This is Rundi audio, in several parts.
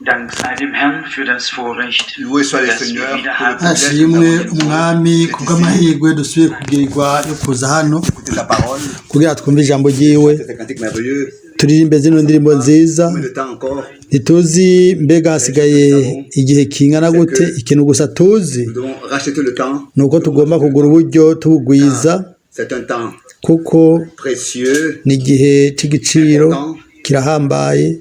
Dank sei dem Herrn für das Vorrecht, Loué soit le dass wir Seigneur wieder pour le haben. privilège que nous Hashimwe avons de Umwami d'être ici, kubw'amahirwe dusubiye kugirirwa yo kuza hano écouter sa parole. Kugira twumve ijambo ryiwe, C'est un cantique merveilleux. Turirimbe zino ndirimbo nziza. Combien de temps encore? Ntituzi mbega hasigaye igihe kingana gute. Ikintu gusa tuzi Nous devons racheter le temps. Ni uko tugomba kugura uburyo tubugwiza, C'est un temps kuko précieux. Ni igihe cy'igiciro kirahambaye.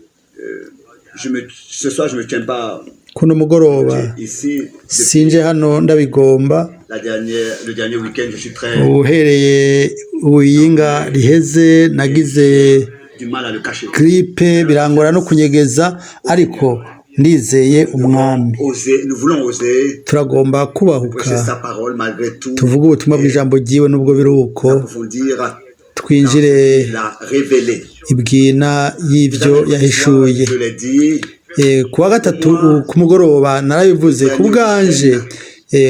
Ce soir, je ne me tiens pas Kuno mugoroba ici. Depuis sinje hano ndabigomba. Le dernier week-end, je suis très Uhereye uyinga riheze nagize du mal à le cacher. Grippe, birangora no kunyegeza, ariko ndizeye Umwami. Oser, nous voulons oser Turagomba kubahuka prêcher sa parole malgré tout. Tuvuge ubutumwa bw'ijambo ryiwe nubwo biri uko, Approfondir twinjire la révélé. Ibwina y'ibyo yahishuye. Je l'ai dit, Ku wa gatatu ku mugoroba narabivuze ku bwanje,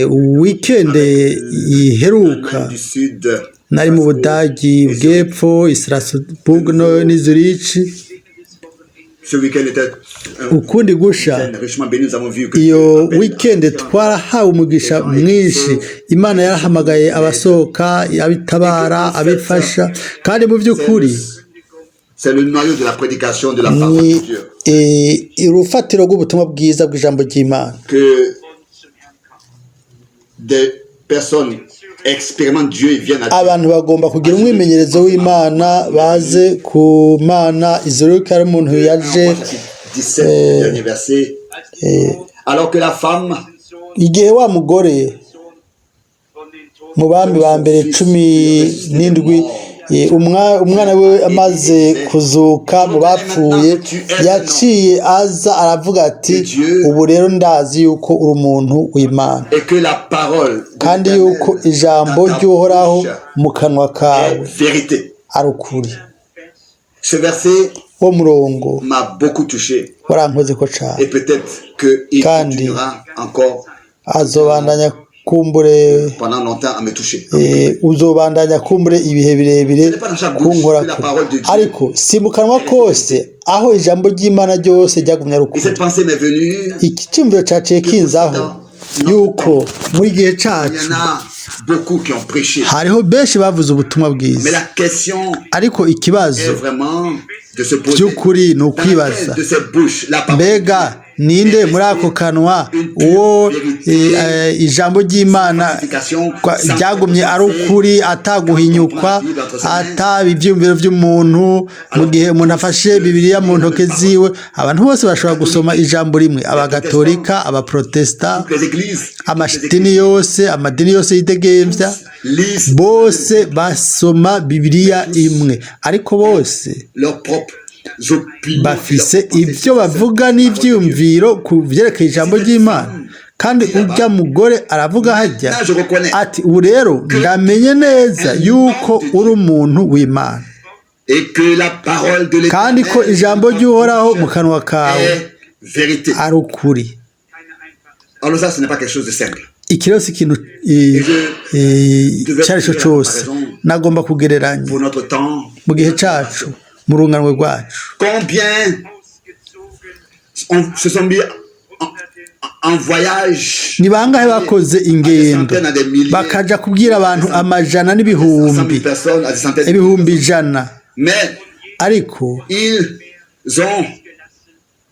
weekend iheruka Allemagne du Sud, nari mu Budagi bw'epfo, i Strasbourg no n'i Zurich. Ce week-end était un Ukundi gusha week-end richement béni. Nous avons vu que iyo Dieu appelle weekend twarahawe umugisha mwinshi. Imana yarahamagaye abasohoka, abitabara, abifasha, kandi mu by'ukuri C'est le noyau de la prédication de la parole ni de Dieu. Urufatiro rw'ubutumwa bwiza bw'ijambo ry'Imana. Que des personnes expérimentent Dieu et viennent à Dieu. Abantu bagomba kugira umwimenyerezo w'Imana, baze ku Mana. Izuru hari umuntu yaje. Chapitre 17, dernier verset. Alors que la femme Igihe wa mugore mu Bami ba mbere 17, umwana we amaze kuzuka mu bapfuye, yaciye aza aravuga ati: "Ubu rero ndazi yuko uri umuntu w'Imana, et que la parole de kandi yuko ijambo ry'Uhoraho mu kanwa kawe est vérité. Ari ukuri." Ce verset Uwo murongo m'a beaucoup touché warankoze ko cane. Et peut-être qu'il Kandi continuera encore azobandanya kumbure pendant longtemps à me toucher. Uzobandanya kumbure ibihe birebire kunkorako, ariko si mu kanwa kose aho ijambo ry'Imana ryose ryagumye ari Et ukuri. Cette pensée m'est venue. Iki cyumviro caciye kinzaho yuko muri gihe Il y cacu en a beaucoup qui ont prêché. Hariho benshi bavuze ubutumwa bwiza. Mais la question Ariko ikibazo est vraiment de se poser: by'ukuri ni dans ukwibaza, laquelle de cette bouche, la parole mbega ninde muri ako kanwa uwo ijambo ry'Imana ryagumye ari ukuri, ataguhinyukwa, ataba ibyiyumviro by'umuntu? Mu gihe umuntu afashe Bibiliya mu ntoke ziwe, abantu bose bashobora gusoma ijambo rimwe, abagatolika, abaprotesta, les églises amadini yose, amadini yose yidegemvya, lisent bose basoma Bibiliya imwe, ariko bose leurs propres opinions. Bafise ibyo bavuga n'ibyiyumviro ku byerekeye ijambo ry'Imana. Kandi urya mugore aravuga hajya ati: "Ubu rero ndamenye neza yuko uri umuntu w'Imana, Et que la parole de l'Éternel kandi ko ijambo ry'Uhoraho mu kanwa kawe est vérité. ari ukuri." Alors ça, ce n'est pas quelque chose de simple. Iki rero si ikintu icyo ari cyo cyose. Nagomba kugereranya Pour notre temps, mu gihe cyacu, mu runganwe rwacu. Combien se sont mis en voyage Ni bangahe bakoze ingendo bakaja kubwira abantu amajana n'ibihumbi, 100 000 personnes, à des centaines, ibihumbi 100? Mais Ariko ils ont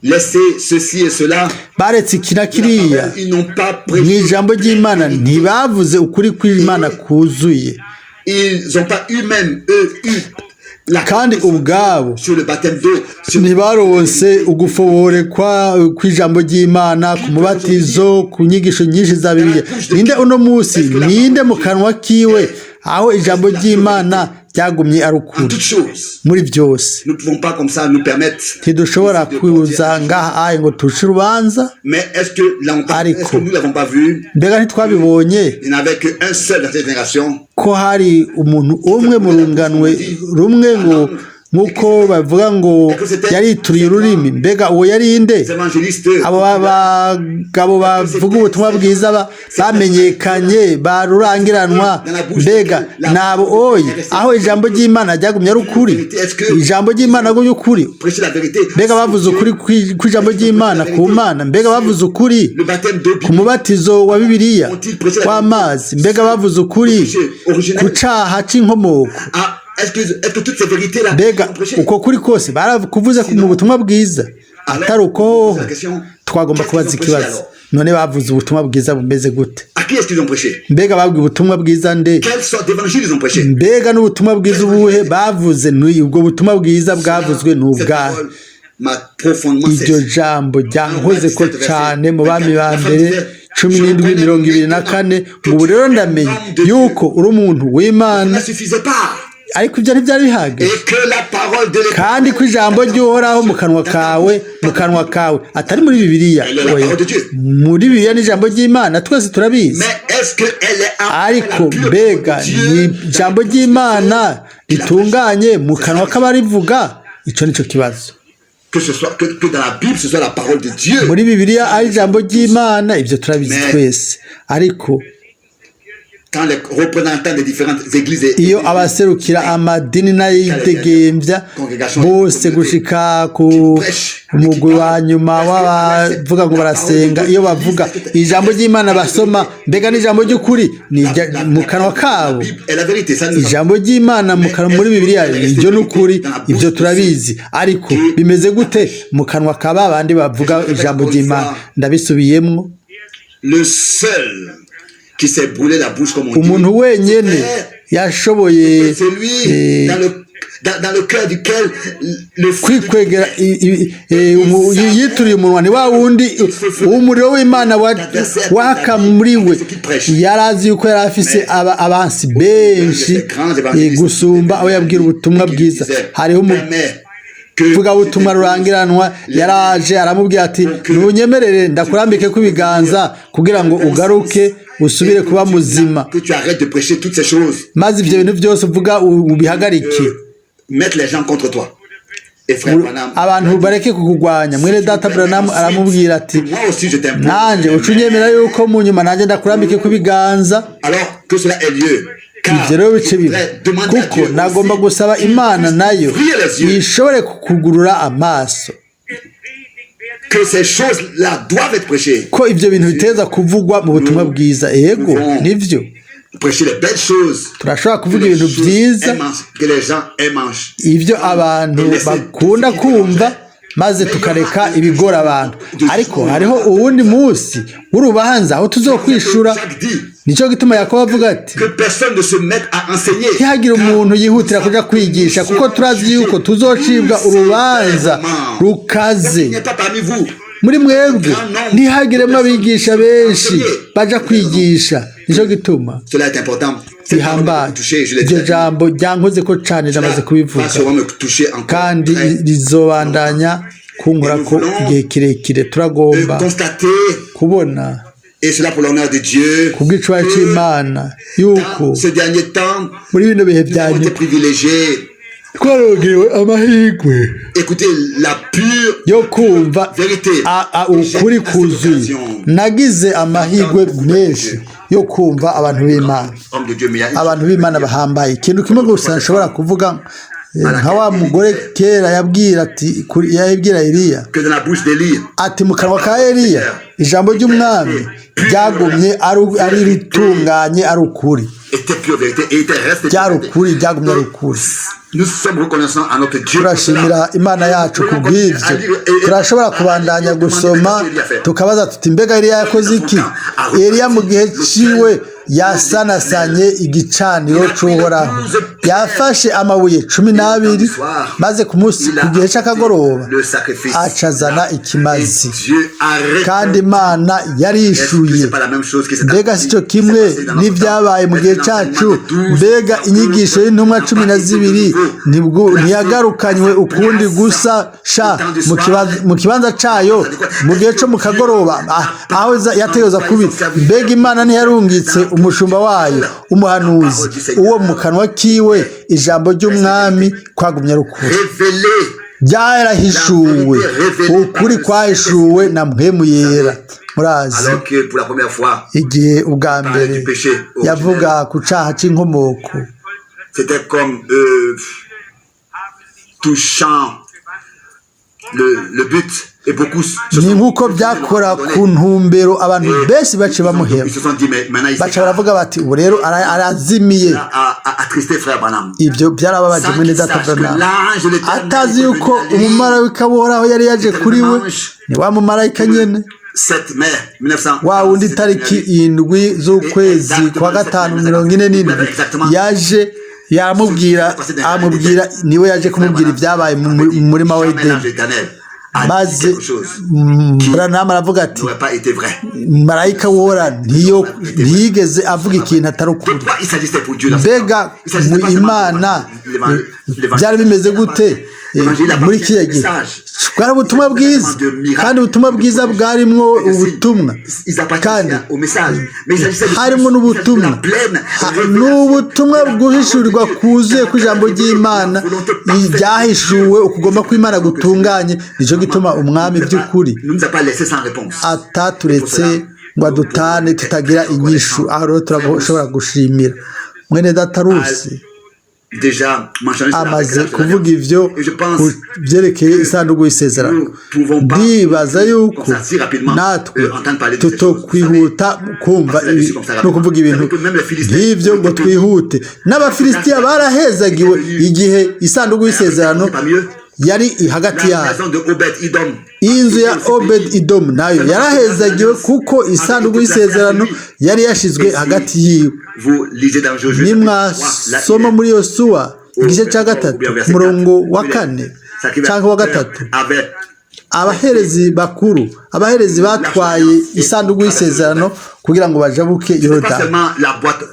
laissé ceci et cela. Baretse iki na kiriya. Ils n'ont pas Mu prêché. Ijambo ry'Imana ntibavuze ukuri kw'Imana kuzuye. Ils n'ont pas eu même, eux, eu la Kandi ubwabo sur le baptême d'eau, sur ntibaronse ugufoborekwa kw'ijambo ry'Imana, ku mubatizo, ku nyigisho nyinshi za Bibiliya. Ninde uno munsi, ninde mu kanwa kiwe aho ijambo ry'Imana ryagumye ari en ukuri toutes choses. muri byose? Nous ne pouvons pas comme ça nous permettre. Ntidushobora kuza ngaha aye ngo tuce urubanza. Mais est-ce que, Ariko. Est-ce que nous l'avons pas vu? Mbega ntitwabibonye Il n'y en avait qu'un seul dans cette génération. Ko hari umuntu umwe mu runganwe rumwe ngo Nk'uko bavuga ngo yarituriye ururimi, mbega uwo yari inde? Les évangélistes Abo bagabo bavuga ubutumwa bwiza bamenyekanye barurangiranwa, mbega nabo oye aho ijambo ry'Imana ryagumye ari ukuri, ijambo ry'Imana ry'ukuri? Prêcher la vérité. Mbega bavuze ukuri kw'ijambo ry'Imana ku Mana? Mbega bavuze ukuri Le baptême d'eau ku mubatizo wa Bibiliya w'amazi? Mbega bavuze ukuri ku caha c'inkomoko? Ah, est-ce que toutes ces vérités-là Mbega sont prêchées? uko kuri kose barakuvuze mu butumwa bwiza? Atari uko hoho, twagomba kubaza ikibazo: none bavuze ubutumwa bwiza bumeze gute? À qui est-ce qu'ils ont prêché? Mbega babwiye ubutumwa bwiza nde? Quelle sorte d'évangile ils ont prêché? Mbega n'ubutumwa bwiza ubuhe bavuze? Ni ubwo butumwa bwiza bwavuzwe ni Cette ubwahe? parole m'a profondément Iryo saisi. jambo ryankoze ko cane. Mu Bami ba Mbere 17:24 ngo: "Ubu rero ndamenye yuko uri umuntu w'Imana." Ça ne suffisait pas. Ariko ibyo ntibyari bihagije. Et que la parole de l'Éternel Kandi ko ijambo ry'Uhoraho mu kanwa kawe, atari muri Bibiliya. Oya. Muri Bibiliya n'ijambo ry'Imana, twese turabizi. Mais est-ce qu'elle est Ariko mbega ni ijambo ry'Imana ritunganye mu kanwa k'abarivuga? Ico nico kibazo. Que ce soit que dans la Bible ce soit la parole de Dieu. Muri Bibiliya ari ijambo ry'Imana, ibyo turabizi twese, ariko Quand les représentants des différentes églises et iyo abaserukira amadini n'ayidegembya bose gushika ku mugwi wa nyuma w'abavuga ngo barasenga, iyo bavuga ijambo ry'Imana basoma, mbega n'ijambo ry'ukuri ni mu kanwa kabo? est la vérité, ça nous Ijambo ry'Imana mu kanwa muri Bibiliya, ibyo ni ukuri, ibyo turabizi, ariko bimeze gute mu kanwa ka ba bandi bavuga ijambo ry'Imana? Ndabisubiyemwo. Le seul qui s'est brûlé la bouche, comme on dit, Umuntu wenyene yashoboye celui dans le cœur duquel le feu kwikwegera yituriye umunwa ni wa wundi umuriro w'Imana waka muri we. Yari azi yuko yari afise abansi benshi gusumba abo yabwira ubutumwa bwiza. Hariho umuvugabutumwa rurangiranwa yaraje aramubwira ati: "Ntunyemerere ndakurambike ko ibiganza kugira ngo ugaruke usubire kuba muzima, que tu arrêtes de prêcher toutes ces choses, maze ibyo bintu byose uvuga ubihagarike, mettre les gens contre toi." Et frère Branham, abantu bareke kukugwanya." Mwene data Branham aramubwira ati: moi aussi je t'impose. "Nanjye uca unyemera yuko mu nyuma nanjye ndakurambike ku ibiganza." Alors que cela ait lieu. Ibyo rero bice biba, kuko nagomba gusaba Imana nayo ishobore kukugurura amaso Que ces choses-là doivent être prêchées. ko ibyo bintu biteza kuvugwa mu butumwa bwiza. Yego, nivyo. Prêcher les belles choses. Turashobora kuvuga ibintu byiza, Que les gens aiment. ibyo abantu bakunda kumva, maze tukareka ibigora abantu. Ariko hariho uwundi munsi w'urubanza aho tuzokwishura. Nicyo gituma Yakobo avuga ati: Que personne ne se mette à enseigner. "Ntihagire umuntu yihutira kuja kwigisha, kuko turazi yuko tuzocibwa urubanza rukaze." Il n'y a pas parmi vous Muri mwebwe ntihagiremo abigisha benshi baja kwigisha. Nicyo gituma Cela est important. bihambaye. Iryo jambo ryankoze ko cane, ramaze kubivuga, kandi rizobandanya kunkora ko igihe kirekire. Turagomba kubona Et cela pour l'honneur de Dieu. Kubw'icubahiro c'Imana yuko Ce dernier temps, muri bino bihe bya nyuma privilégiés. twarongewe amahirwe Écoutez la pure yo kumva vérité. Ukuri kuzuye. Nagize amahirwe menshi yo kumva abantu b'Imana, Homme de Dieu, mais il y a abantu b'Imana bahambaye. Ikintu kimwe gusa nshobora kuvuga, nka wa mugore kera yabwira ati yabwira Eliya que dans la bouche d'Élie, ati: "Mu kanwa ka Eliya ijambo ry'Umwami ryagumye ari ritunganye, ari ukuri." Était pure vérité et était resté. Ryari ukuri, ryagumye ari ukuri. Nous sommes reconnaissants à notre Dieu pour cela. Turashimira Imana yacu ku bw'ibyo. Turashobora kubandanya gusoma tukabaza tuti: "Mbega Eliya yakoze iki?" Eliya mu gihe ciwe yasanasanye igicaniro c'Uhoraho, yafashe amabuye 12, maze ku munsi ku gihe c'akagoroba Le sacrifice. acazana ikimazi, Et Dieu a kandi Imana yarishuye. C'est pas la même chose qui s'est Mbega si cyo kimwe n'ibyabaye mu gihe cyacu? Mbega inyigisho y'intumwa 12 nibwo ntiyagarukanywe ukundi gusa sha mu kibanza cayo mu gihe cyo mu kagoroba, aho yategerezwa kubi? Mbega Imana ntiyarungitse umushumba wayo, umuhanuzi, uwo mu kanwa kiwe ijambo ry'Umwami kwagumye ari ukuri. Révélé. Byarahishuwe, ukuri kwahishuwe na Mpwemu Yera. Murazi, Alors que pour la première fois, igihe ubwa mbere yavuga ku caha c'inkomoko, c'était comme touchant le but et beaucoup se ni sont, nk'uko byakora ku ntumbero, abantu benshi bace bamuheba. ils se sont dit, mais maintenant il Baca baravuga bati: "Ubu rero arazimiye." a attristé frère Branham. Ibyo byarababaje mwene data Branham, atazi yuko umumarayika w'Uhoraho yari yaje kuri we. Ni wa mumarayika nyene, 7 mai 1900 wa wundi tariki 7 z'ukwezi kwa gatanu 47 yaje yamubwira, amubwira, niwe yaje kumubwira ibyabaye mu murima wa Edeni. Maze Branham aravuga ati: n'aurait pas été vrai. "Marayika wora ntiyo ntiyigeze avuga ikintu atari ukuri." De quoi il s'agissait pour Dieu dans ce Mbega temps? Il s'agissait mu pas seulement Imana de byari bimeze gute muri kiriya gihe? Bwari ubutumwa bwiza, kandi ubutumwa bwiza bwarimwo ubutumwa, kandi harimo n'ubutumwa, n'ubutumwa bwuhishurirwa kuzuye ku ijambo ry'Imana ryahishuwe, ukugomba kw'Imana gutunganye. Nicyo gituma Umwami by'ukuri Ne nous a pas laissé sans réponse. ataturetse ngo adutane tutagira inyishu. Aho rero turashobora gushimira mwene data Rusi, Déjà mentionné cela avec amaze l'âge de kuvuga ivyo Et je pense ku byerekeye isanduku y'isezerano. Ndibaza yuko natwe tutokwihuta kumva no kuvuga ibintu nk'ivyo ngo twihute. N'Abafilisitiya barahezagiwe igihe isanduku y'isezerano yari hagati La yabo. maison de Obed-Idom. Inzu ya Obed Idom nayo yarahezagiwe kuko isanduku y'isezerano yari yashizwe hagati yiwe. Vous lisez dans Josué Nimwasoma muri Yosuwa igice cya 3, umurongo wa 4 cyangwa wa 3, avait abaherezi bakuru, abaherezi batwaye isanduku y'isezerano kugira ngo bajabuke pas Yorodani. seulement la boîte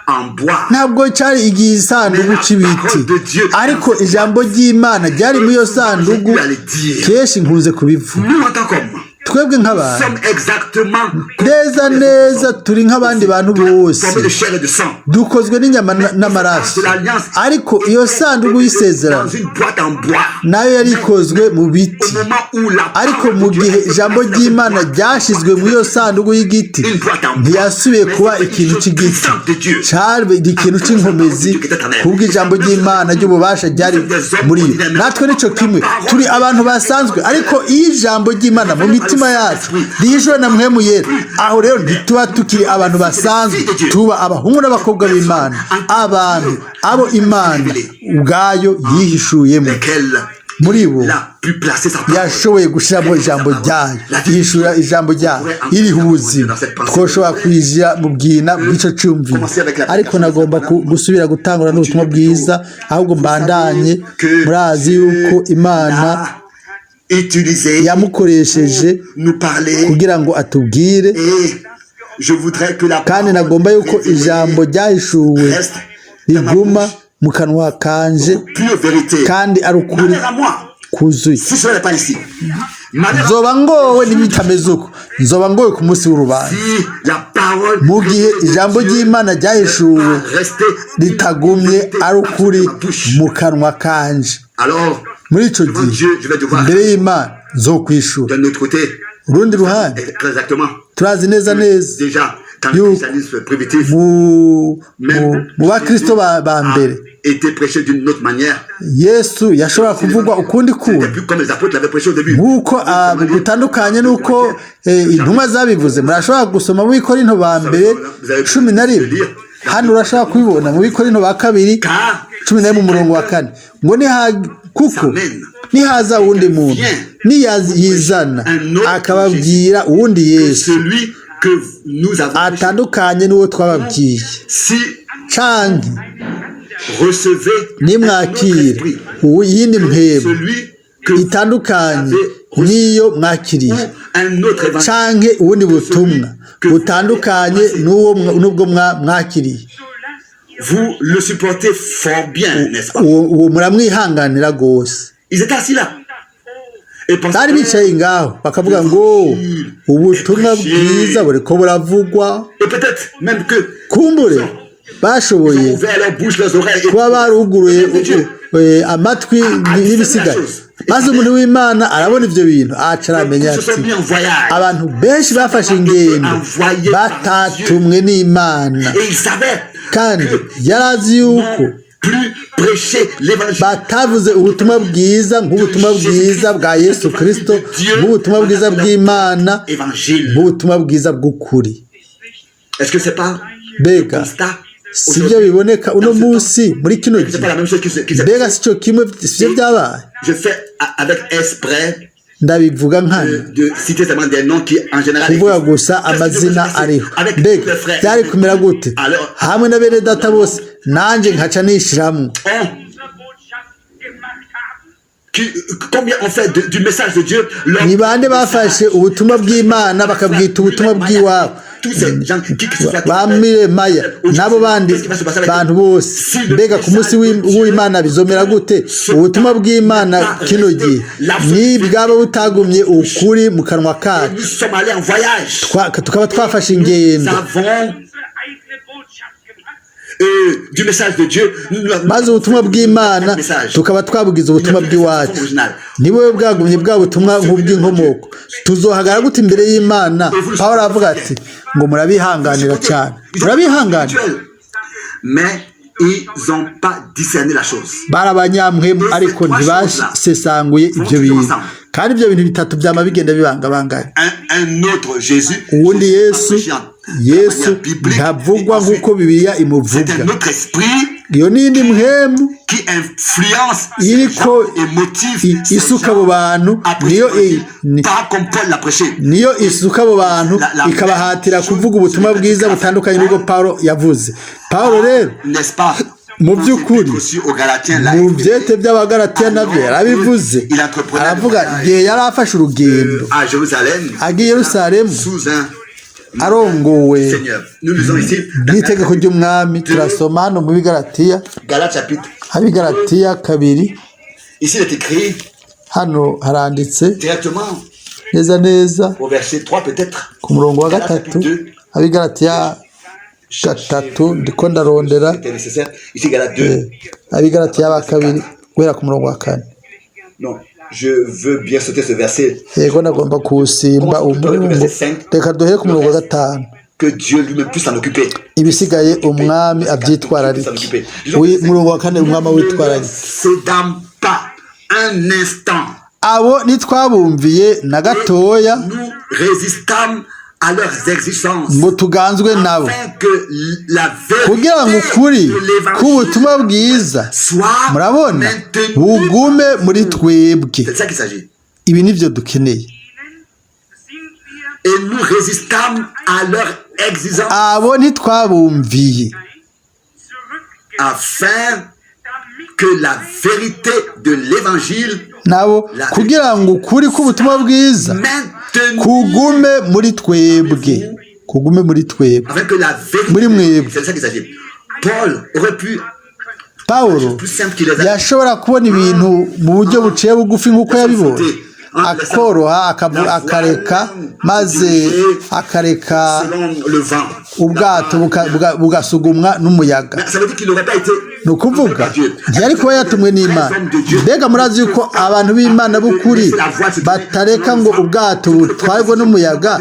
en bois. Ntabwo cyari igisanduku cy'ibiti, ariko ijambo ry'Imana ryari muri iyo sanduku. Kenshi nkunze kubivuga. Nous, en tant qu'hommes, Twebwe nk'abantu, sommes exactement neza neza turi nk'abandi bantu bose, formés de chair et de sang. dukozwe n'inyama n'amaraso, ariko iyo sanduku y'isezerano Dans une boîte en bois. nayo yari ikozwe mu biti. Au moment où la Ariko mu gihe ijambo ry'Imana ryashyizwe muri iyo sanduku y'igiti, ntiyasubiye kuba ikintu cy'igiti, cyari ikintu cy'inkomezi kubw'ijambo ry'Imana ry'ububasha ryari muri yo. Natwe nicyo kimwe, turi abantu basanzwe, ariko iyo ijambo ry'Imana mu mitima yacu rihishuwe na Mpwemu Yera, aho rero ntituba tukiri abantu basanzwe, tuba abahungu n'abakobwa b'Imana, abantu abo Imana ubwayo yihishuyemo. Lesquels Muri bo il a pu placer sa parole. yashoboye gushyiramo ijambo ryayo, yishura ijambo ryayo iriho ubuzima. Twoshobora kwijira mu bwina bw'icyo cyumviro, ariko nagomba gusubira gutangura n'ubutumwa bwiza, ahubwo mbandanye. Murazi yuko Imana Utilisé yamukoresheje nous parler kugira ngo atubwire. et je voudrais que la Kandi nagomba yuko ijambo ryahishuwe riguma mu kanwa kanje pure vérité. kandi ari ukuri Malheur à moi kuzuye. si cela n'est pas ici. Malheur à Nzoba ngowe nibitameze uko, nzoba ngowe ku munsi w'urubanza si la parole mu gihe ijambo ry'Imana ryahishuwe ritagumye ari ukuri mu kanwa kanje. Alors Muri ico gihe, imbere y'Imana nzokwishura. d'un autre côté, Urundi ruhande, exactement, turazi neza neza déjà dans le yuko christianisme primitif mu bakristo ba mbere, été prêché d'une autre manière. Yesu yashobora kuvugwa ukundi C'était kuntu, plus comme les apôtres l'avaient prêché au début. nk'uko gutandukanye n'uko intumwa zabivuze. Murashobora gusoma mu Bikorinto ba mbere 11. Hano urashobora kubibona mu Bikorinto ba kabiri Car 11 umurongo wa 4, ngo kuko nihaza uwundi muntu, niyizana akababwira uwundi Yesu celui que nous avons prêché, atandukanye n'uwo twababwiye, si canke recevez un autre nimwakira esprit, iyindi mpwemu celui que itandukanye n'iyo mwakiriye, un autre évangile, canke ubundi butumwa butandukanye n'uwo n'ubwo mwakiriye, vous le supportez fort bien, n'est-ce pas? Uwo muramwihanganira rwose. Ils étaient assis là. Et pensaient, Bari bicaye ngaho bakavuga ngo ubutumwa bwiza buriko buravugwa. Et peut-être même que Kumbure bashoboye ils ont ouvert leur bouche, leurs oreilles. Kuba baruguruye amatwi n'ibisigaye, maze umuntu w'Imana arabona ivyo bintu, aca aramenya Ils se sont ati mis en voyage. Abantu benshi bafashe ingendo batatumwe n'Imana. Et ils savaient Kandi yari azi yuko non plus prêcher l'évangile batavuze ubutumwa bwiza nk'ubutumwa bwiza bwa Yesu Kristo, nk'ubutumwa bwiza bw'Imana, évangile. Nk'ubutumwa bwiza bw'ukuri. Est-ce que c'est pas Mbega constat si byo biboneka uno munsi muri kino C'est gihe? Pas la même chose qui s'est Mbega si cyo kimwe, si byo byabaye? Je fais avec esprit Ndabivuga nkana de citer seulement des noms qui en général kuvuga existent. Gusa amazina ariho. Mbega byari kumera gute hamwe na bene data bose, nanjye nkaca nishiramwo? On, qui, combien on fait du message de Dieu leur Ni bande bafashe ubutumwa bw'Imana bakabwita ubutumwa bw'iwabo? Tous ces gens qui que ce soit Ba Miremaya n'abo bandi bantu bose. Mbega ku munsi w'Imana bizomera gute? Ubutumwa bw'Imana kino gihe ni bwaba butagumye ukuri mu kanwa kacu, Nous sommes allés en voyage. Tukaba twafashe ingendo, Nous avons du message de Dieu. Maze ubutumwa bw'Imana tukaba twabugize ubutumwa bw'iwacu, niwe bwagumye bwa butumwa nk'ubw'inkomoko, tuzohagara gute imbere y'Imana? Pawulo aravuga ati ngo murabihanganira cyane, murabihanganira. Mais ils n'ont pas discerné la chose. Bari abanyamwemu, ariko ntibasesanguye ibyo bintu. Kandi ibyo bintu bitatu byama bigenda bibangabanganye. Un autre Jésus. Uwundi Yesu. Yesu ntavugwa nk'uko Bibiliya imuvuga. C'est un autre esprit Iyo ni indi mpwemu qui influence iriko et motive isuka abo bantu, niyo pas comme Paul l'a prêché. Niyo isuka abo bantu ikabahatira kuvuga ubutumwa bwiza butandukanye n'ubwo Paulo yavuze. Paulo rero, N'est-ce pas? Mu by'ukuri, mu byete by'Abagaratiya nabyo yarabivuze, aravuga igihe yari afashe urugendo agiye i Yerusalemu arongowe n'itegeko ry'umwami. Turasoma hano mu Bigaratiya, Abigaratiya 2. Hano haranditse neza neza ku murongo wa 3, Abigaratiya 3, ndiko ndarondera. Abigaratiya ba 2, guhera ku murongo wa 4. Je veux bien sauter ce verset. Yego, nagomba kuwusimba umurongo. Reka duhere ku murongo wa 5. Que Dieu lui-même puisse s'en occuper. Ibisigaye umwami abyitwararike. Murongo wa 4, umwami awitwararike. Cédâmes pas un instant. Abo ntitwabumviye na gatoya Nous résistâmes à leurs exigences. Ngo tuganzwe nabo, Afin que la vérité kugira ngo ukuri de l'évangile k'ubutumwa bwiza, soit murabona, maintenue. Bugume muri twebwe. C'est de ça qu'il s'agit. Ibi nibyo dukeneye. Et nous résistâmes à leurs exigences Abo ntitwabumviye afin que la vérité de l'évangile nabo, kugira ngo ukuri k'ubutumwa bwiza maintenue kugume muri twebwe, kugume muri twebwe, afin que la vérité muri mwebwe. C'est de ça qu'il s'agit. Paul aurait pu Pawulo plus simple qu'il les a yashobora kubona ibintu mu buryo buciye bugufi nk'uko yabibonye, akoroha, akareka, maze akareka selon le vent. Ubwato bugasugumwa n'umuyaga. Mais ça veut dire qu'il n'aurait pas été Ni ukuvuga ntiyari kuba yatumwe n'Imana. Mbega murazi yuko abantu b'Imana b'ukuri batareka ngo ubwato butwarwe n'umuyaga?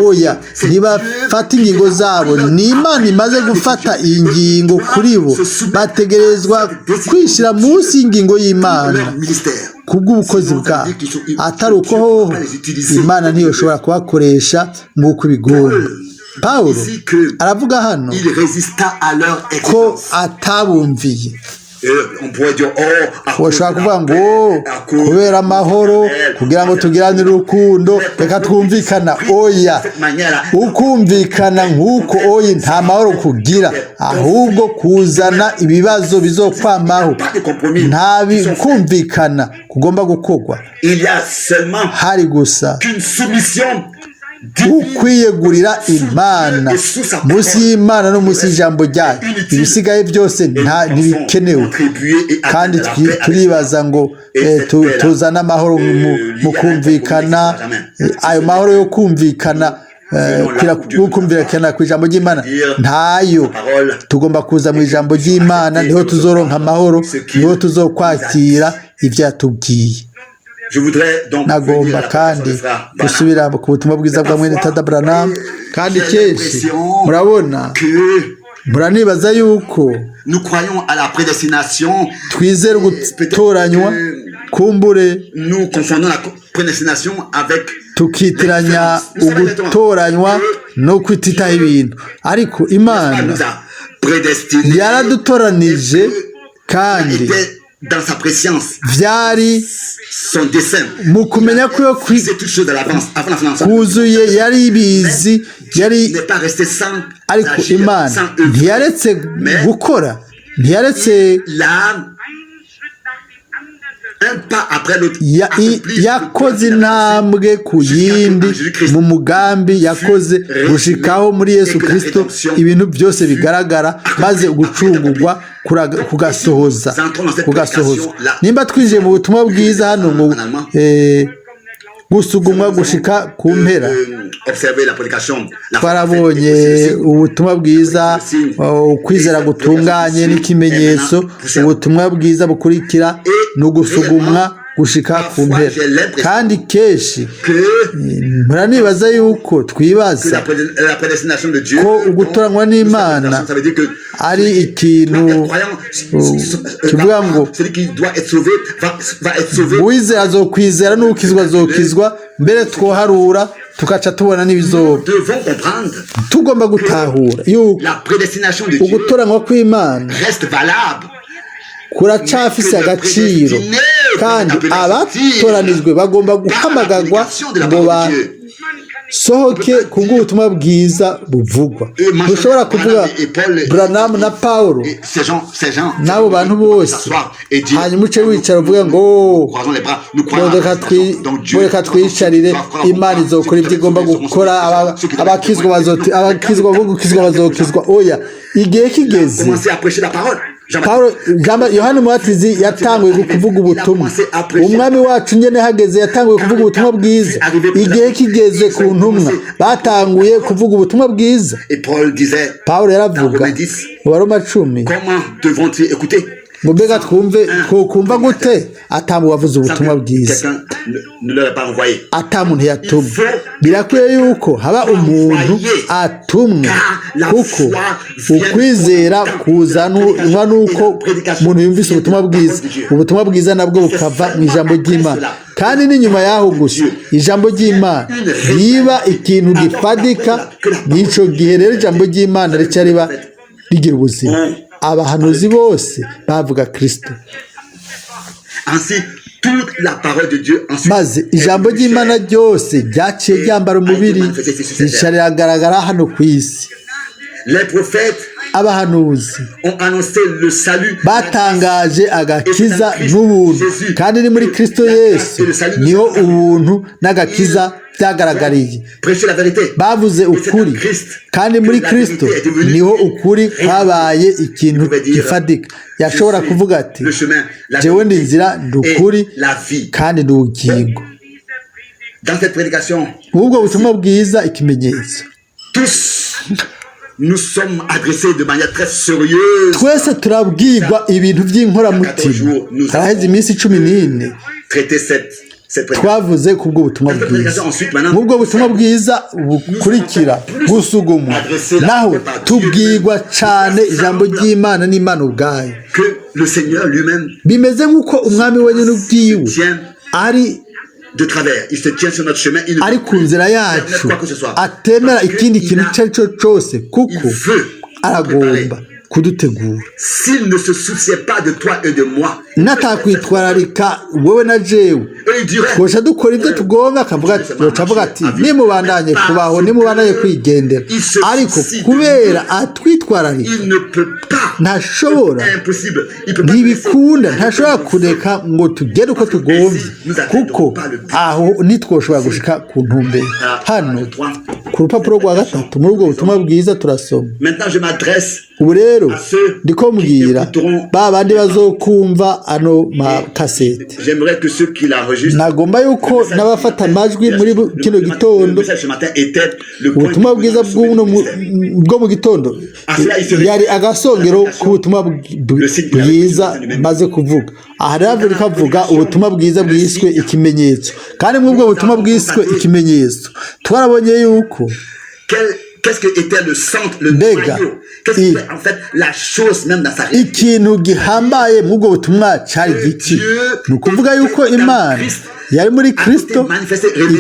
Oya, ntibafata ingingo zabo, ni Imana imaze gufata iyi ngingo kuri bo. Bategerezwa kwishyira munsi y'ingingo y'Imana leur ministère. Kubw'ubukozi bwabo. Atari uko hoho, Imana ntiyoshobora kubakoresha nk'uko ibigomba. Pawulo aravuga hano Il résista à leur ko exigence. atabumviye. On pourrait dire, oh, à cause Ushobora de kuvuga la ngo paix, à cause kubera amahoro, kugira ngo tugiranire urukundo, reka twumvikana. Oya, cette manière-là. Ukumvikana nk'uko, oya, nta mahoro kugira, ahubwo kuzana ibibazo bizokwamaho. Nta kumvikana kugomba gukorwa. Il y a seulement Hari gusa qu'une soumission Ukwiyegurira Imana munsi y'Imana no munsi y'ijambo ryayo, ibisigaye byose ntibikenewe. Kandi turibaza ngo tuzane amahoro mu kumvikana. Ayo mahoro yo kumvikana, kumvikana ku ijambo ry'Imana ntayo. Tugomba kuza mu ijambo ry'Imana, niho tuzoronka amahoro, niho tuzokwakira ibyo yatubwiye. Nagomba kandi gusubira ku butumwa bwiza bwa mwene Data Branham. Kandi kenshi murabona, muranibaza yuko twizera gutoranywa, kumbure tukitiranya ugutoranywa no kwititaho ibintu, ariko Imana yaradutoranije kandi vyari mu kumenya ko kuzuye, yari ibizi yari. Ariko Imana ntiyaretse gukora, ntiyaretse, yakoze intambwe ku yindi mu mugambi yakoze, gushikaho muri Yesu Kirisito ibintu byose bigaragara, maze gucungurwa kugasohozwa. Nimba twinjiye mu butumwa bwiza hano ngo gusugumwa gushika ku mpera, twarabonye ubutumwa bwiza, ukwizera gutunganye n'ikimenyetso. Ubutumwa bwiza bukurikira ni ugusugumwa gushika ku mpera. Kandi kenshi muranibaza yuko twibaza ko ugutoranywa n'Imana ari ikintu kivuga ngo uwizera azokwizera n'ukizwa azokizwa, mbere twoharura tugaca tubona n'ibizoba. Tugomba gutahura yuko ugutoranywa kw'Imana kuracafise agaciro, kandi abatoranijwe bagomba guhamagarwa ngo basohoke ku bw'ubutumwa bwiza buvugwa. Ntushobora kuvuga Branham na Paulo n'abo bantu bose, hanyuma uce wicara uvuga ngo reka twicarire, Imana izokora ibyo igomba gukora, abakizwa bo gukizwa bazokizwa. Oya, igihe kigeze Paulo, Yohani Mubatizi yatanguye kuvuga ubutumwa, umwami wacu nyene hageze yatanguye kuvuga ubutumwa bwiza. Igihe kigeze ku ntumwa batanguye kuvuga ubutumwa bwiza. Paulo yaravuga mu Baroma 10 ngo mbega twumve, twokumva gute atamu wavuze ubutumwa bwiza, ata muntu yatumwe? Birakwiye yuko haba umuntu atumwe, kuko ukwizera kuzanwa nuko umuntu yumvise ubutumwa bwiza, ubutumwa bwiza nabwo bukava mu ijambo ry'Imana. Kandi n'inyuma y'aho gusa ijambo ry'Imana riba ikintu gifadika, n'ico gihe rero ijambo ry'Imana rica riba rigira ubuzima. Abahanuzi bose bavuga Kristo. Maze ijambo ry'Imana ryose ryaciye ryambara umubiri, rica riragaragara hano ku isi. Abahanuzi batangaje agakiza n'ubuntu, kandi ni muri Kristo Yesu niho ubuntu n'agakiza byagaragariye. Bavuze ukuri, kandi muri Kristo niho ukuri kwabaye ikintu gifadika. Yashobora kuvuga ati jewe ndi inzira, ndi ukuri, kandi ndi ubugingo. Ubwo butumwa bwiza, ikimenyetso, twese turabwirwa ibintu by'inkoramutima. Haraheze iminsi 14 twavuze ku bw'ubutumwa bwiza. Nk'ubwo butumwa bwiza bukurikira gusugumwa, naho tubwirwa cyane ijambo ry'Imana n'Imana ubwayo. Bimeze nk'uko umwami wenyine ubwiwe ari ku nzira yacu, atemera ikindi kintu icyo ari cyo cyose, kuko aragomba kudutegura. S'il ne se souciait pas de toi et de moi, Natakwitwararika wowe na jewe, et il dirait, twoca dukora ibyo tugomba, akavuga ati, yoca avuga ati: "Nimubandanye kubaho, nimubandanye kwigendera." Ariko kubera atwitwararika, il ne peut pas. ntashobora. C'est impossible. Il peut pas. Ntibikunda, ntashobora kureka ngo tugere uko tugombye, kuko aho ntitwoshobora gushika ku ntumbero. Hano ku rupapuro rwa gatatu muri ubwo butumwa bwiza turasoma: Maintenant, je m'adresse Ubu rero ndiko mbwira ba bandi bazokumva ano makasete. J'aimerais que ceux qui l'enregistrent. Nagomba yuko n'abafata amajwi muri kino gitondo. Le message ce matin était le point Ubutumwa bwiza bwo mu gitondo yari agasongero k'ubutumwa bwiza maze kuvuga. Aha rero rikavuga ubutumwa bwiza bwiswe ikimenyetso. Kandi muri ubwo butumwa bwiswe ikimenyetso twarabonye yuko Qu'est-ce que était le centre, le Mbega, noyau? Qu'est-ce que était en fait la chose même dans sa réalité? ikintu gihambaye muri ubwo butumwa cari giki? Ni ukuvuga yuko Imana yari muri Kristo,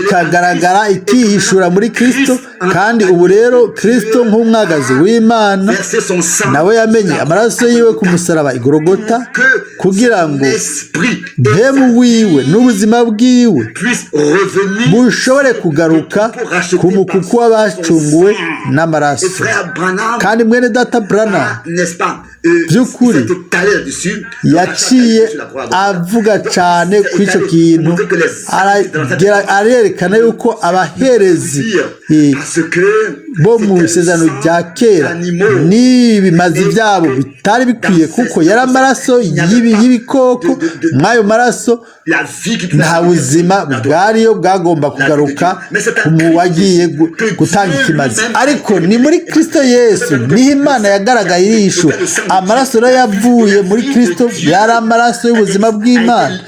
ikagaragara, ikihishura muri Kristo. Kandi ubu rero Kristo nk'umwagazi w'Imana Verser son sang nawe yamenye amaraso yiwe ku musaraba igorogota, kugira ngo esprit mpemu wiwe n'ubuzima bwiwe puisse revenir bushobore kugaruka ku mukuku w'abacunguwe n'amaraso. Et frère Branham, Kandi mwene data Branham, n'est-ce pas, by'ukuri, s'est étalé là-dessus. yaciye avuga cyane kuri icyo kintu, arerekana yuko abaherezi Parce que bo mu isezerano rya kera n'ibimazi byabo bitari bikwiye, kuko yari amaraso y'ibikoko. Mw'ayo maraso la vie qui nta buzima bwariyo bwagomba kugaruka ku mu wagiye gutanga ikimazi. Ariko ni muri Kristo Yesu niho Imana yagaragaye irishura. Amaraso rero yavuye muri Kristo yari amaraso y'ubuzima bw'Imana.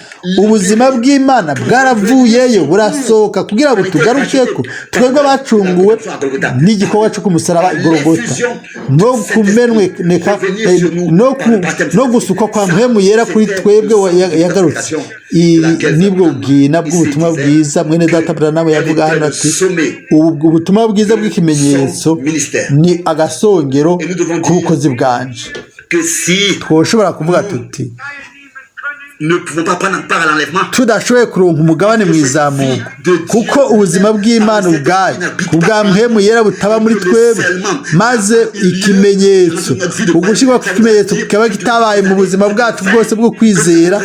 Ubuzima bw'Imana bwaravuyeyo, burasohoka kugira ngo tugarukeko twebwe abacunguwe n'igikorwa cyo kumusaraba igorogota, no kumeneka, no gusukwa kwa Mpwemu Yera kuri twebwe yagarutse. Nibwo bwina bw'ubutumwa bwiza. Mwene data Branham yavuga hano ati: "Ubu ubutumwa bwiza bw'ikimenyetso ni agasongero k'ubukozi bwanje." Que si Twoshobora kuvuga tuti ne pouvons pas prendre part à l'enlèvement, tudashoboye kuronka umugabane mu izamuka, kuko ubuzima bw'Imana ubwayo ku bwa Mpwemu Yera butaba muri twebwe, maze ikimenyetso, ugushyirwa kw'ikimenyetso kikaba kitabaye mu buzima bwacu bwose bwo kwizera,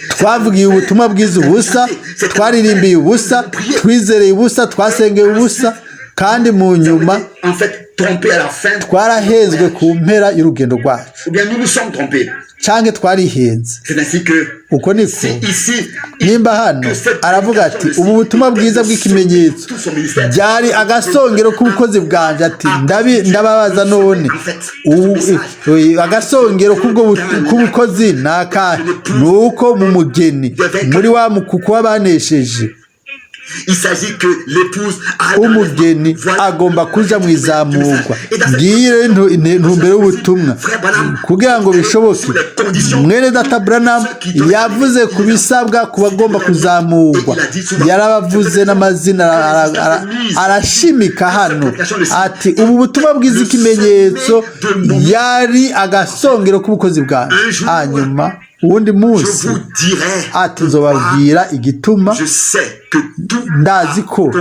twavugiye ubutumwa bwiza ubusa, twaririmbiye ubusa, twizereye ubusa, twasengeye ubusa, kandi mu nyuma en fait trompé à la fin, twarahenzwe ku mpera y'urugendo rwacu, ou bien nous nous sommes trompés. canke twarihenze. C'est ainsi que Uko niko si ici, nimba hano aravuga ati: "Ubu butumwa bwiza bw'ikimenyetso byari agasongero k'ubukozi bwanje." Ati: "Ndababaza none, agasongero k'ubukozi ni akahe?" Ni uko mu mugeni, muri wa mukuku w'abanesheje, il s'agit que l'épouse umugeni agomba kuja mu izamurwa. Ngiyi rero intumbero y'ubutumwa. Kugira ngo bishoboke, mwene data Branham yavuze ku bisabwa ku bagomba kuzamurwa. Yarabavuze n'amazina, arashimika hano ati: "Ubu butumwa bwiza, ikimenyetso, yari agasongero k'ubukozi bwanjye." Hanyuma uwundi munsi je vous dirai ati: "Nzobabwira igituma." Je sais que tout Ndazi ko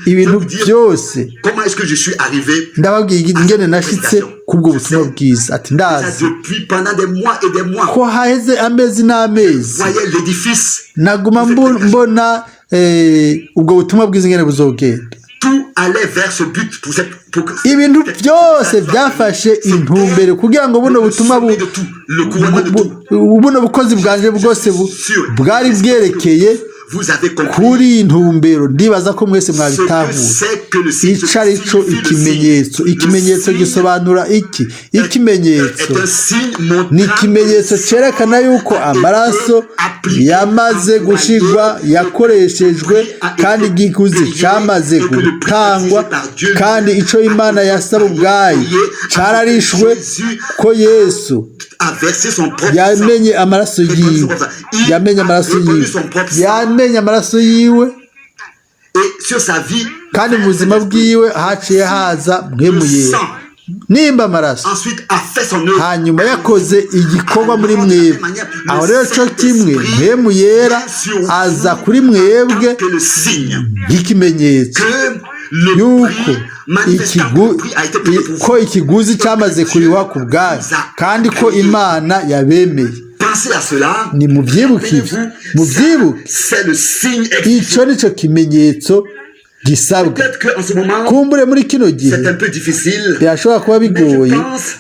ibintu byose Comment est-ce que je suis arrivé Ndababwira ingene nashitse kubwo butumwa bwiza. Ati: "Ndazi depuis pendant des mois et des mois. ko haheze amezi n'amezi Voyez l'édifice. naguma mbona ubwo butumwa bwiza ingene buzogenda." Tout allait vers ce but pour cette, pour que, Ibintu byose byafashe intumbero kugira ngo buno butumwa le sommet de tout, le couronnement de tout. buno bukozi bwanje bwose bwari bwerekeye Vous avez compris kuri iyi ntumbero. Ndibaza ko mwese ce que mwabitahuye c'est que le signe. ico ari co ikimenyetso. Ikimenyetso gisobanura iki? Ikimenyetso ni ikimenyetso cyerekana yuko amaraso yamaze gushirwa, yakoreshejwe, kandi igiguzi cyamaze gutangwa, kandi ico Imana yasaba ubwayo cararishwe, ko Yesu yamenye amaraso yiwe, yamenye amaraso yiwe, yamenye amaraso yiwe, kandi mu buzima bwiwe haciye haza Mpwemu Yera. Nimba amaraso ensuite a fait son œuvre, hanyuma yakoze igikorwa muri mwebwe, aho rero cyo kimwe Mpwemu Yera aza kuri mwebwe que le signe nk'ikimenyetso que le yuko prix manifestant ikigu le prix a été payé pour vous. ko ikiguzi cyamaze kurihwa ku bwanyu kandi ko Imana yabemeye. Pensez à cela. Ni mubyibuke ibyo, mubyibuke. C'est le signe Icyo nicyo kimenyetso gisabwa. Peut-être qu'en ce moment, Kumbure muri kino gihe c'est un peu difficile. birashobora kuba bigoye,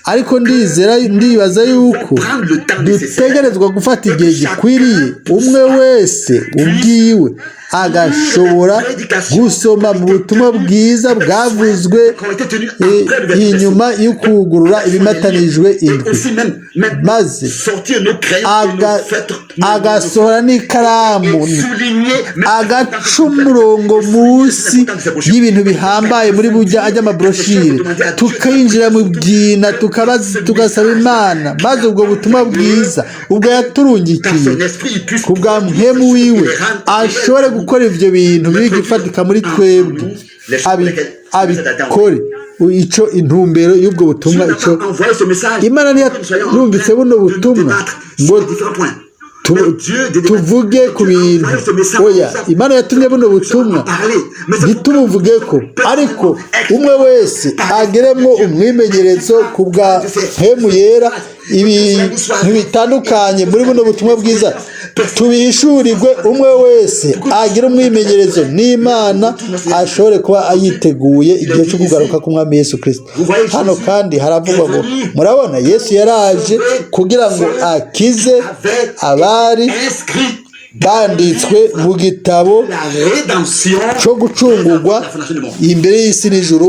ariko ndizera, ndibaza yuko dutegerezwa gufata igihe gikwiriye, umwe wese ubwiwe agashobora gusoma mu butumwa bwiza bwavuzwe Qui ont été tenus après l'ouverture des inyuma yo kugurura ibimatanijwe Et indwi, aussi même maze sortir nos crayons et nos feutres, agasohora n'ikaramu, et souligner même agaca umurongo munsi y'ibintu bihambaye muri bujya ajya amabroshire, tukinjira mu bwina, tugasaba Imana, maze ubwo butumwa bwiza ubwo par yaturungikiye son esprit, il puisse ku bwa Mpwemu wiwe ashobore gukora ivyo bintu bigifatika muri twebwe, abikore ico intumbero y'ubwo butumwa ico envoyé ce message. Imana ntiyarungitse buno butumwa ngo tuvuge ku bintu. Oya, Imana yatumye buno butumwa ntitubuvuge ko, ariko umwe wese ageremwo umwimenyerezo ku bwa Mpwemu Yera, ibintu bitandukanye muri buno butumwa bwiza tubihishurirwe, umwe wese agira umwimenyerezo n'Imana, ashobore kuba ayiteguye igihe cyo kugaruka k'Umwami Yesu Kirisito. Hano kandi haravugwa ngo murabona Yesu yaraje kugira ngo akize abari Inscrit banditswe mu gitabo la rédemption. cyo gucungurwa imbere y'isi n'ijuru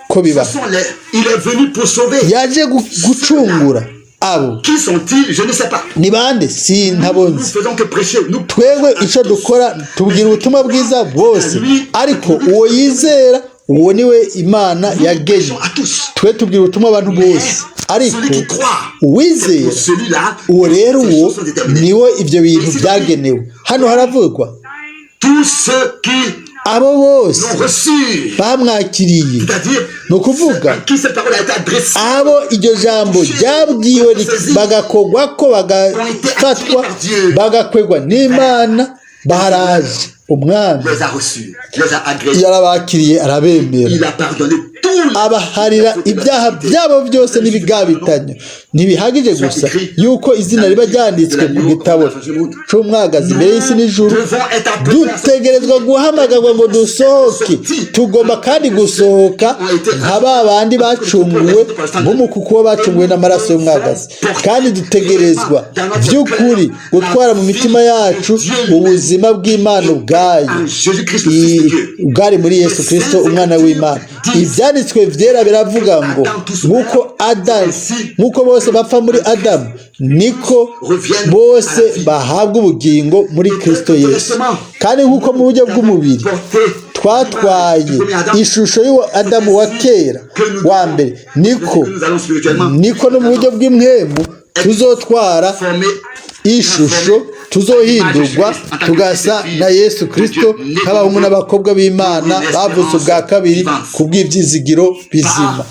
ko biba. Ce sont il est venu pour sauver. Yaje gucungura abo. Qui sont-ils? Je ne sais pas. Ni bande? Sintabonze. Nous faisons que prêcher. Nous Twebwe icyo dukora, tubwira ubutumwa bwiza bose, ariko uwo yizera, uwo niwe Imana yagenye. Prêchons à tous. Twe tubwira ubutumwa abantu bose, ariko Celui qui croit, uwizera, pour celui-là, uwo rero ces uwo choses sont déterminées. niwe ibyo bintu byagenewe. Hano haravugwa Tous ceux qui abo bose l'ont reçu, bamwakiriye, c'est-à-dire ni ukuvuga à qui cette parole a été adressée, abo iryo jambo ryabwiwe, bagakogwa ko, bagafatwa, bagakwegwa n'Imana, baharaje Umwami les a reçus, les a agréés. yarabakiriye, arabemera, Il a pardonné tout abaharira ibyaha byabo byose n'ibigabitanyo. Ntibihagije gusa yuko izina riba ryanditswe mu gitabo c'umwagazi imbere y'isi n'ijuru. Dutegerezwa guhamagarwa ngo dusohoke. Tugomba kandi gusohoka nka ba bandi bacunguwe nk'umukuku w'abacunguwe n'amaraso y'umwagazi, kandi dutegerezwa by'ukuri gutwara mu mitima yacu ubuzima bw'Imana ubwayo en Jésus-Christ, le Fils de Dieu. bwari muri Yesu Kirisito umwana w'Imana. Ibyanditswe byera biravuga ngo nk'uko Adamu, nk'uko bose bapfa muri Adamu, niko bose bahabwa ubugingo muri Kirisito Yesu. Kandi nk'uko mu buryo bw'umubiri twatwaye ishusho y'uwo Adamu wa kera wa mbere, niko no mu buryo bw'impwemu tuzotwara ishusho, tuzohindurwa tugasa na Yesu Kirisito nk'abahungu n'abakobwa b'Imana bavutse ubwa kabiri ku bw'ibyizigiro bizima,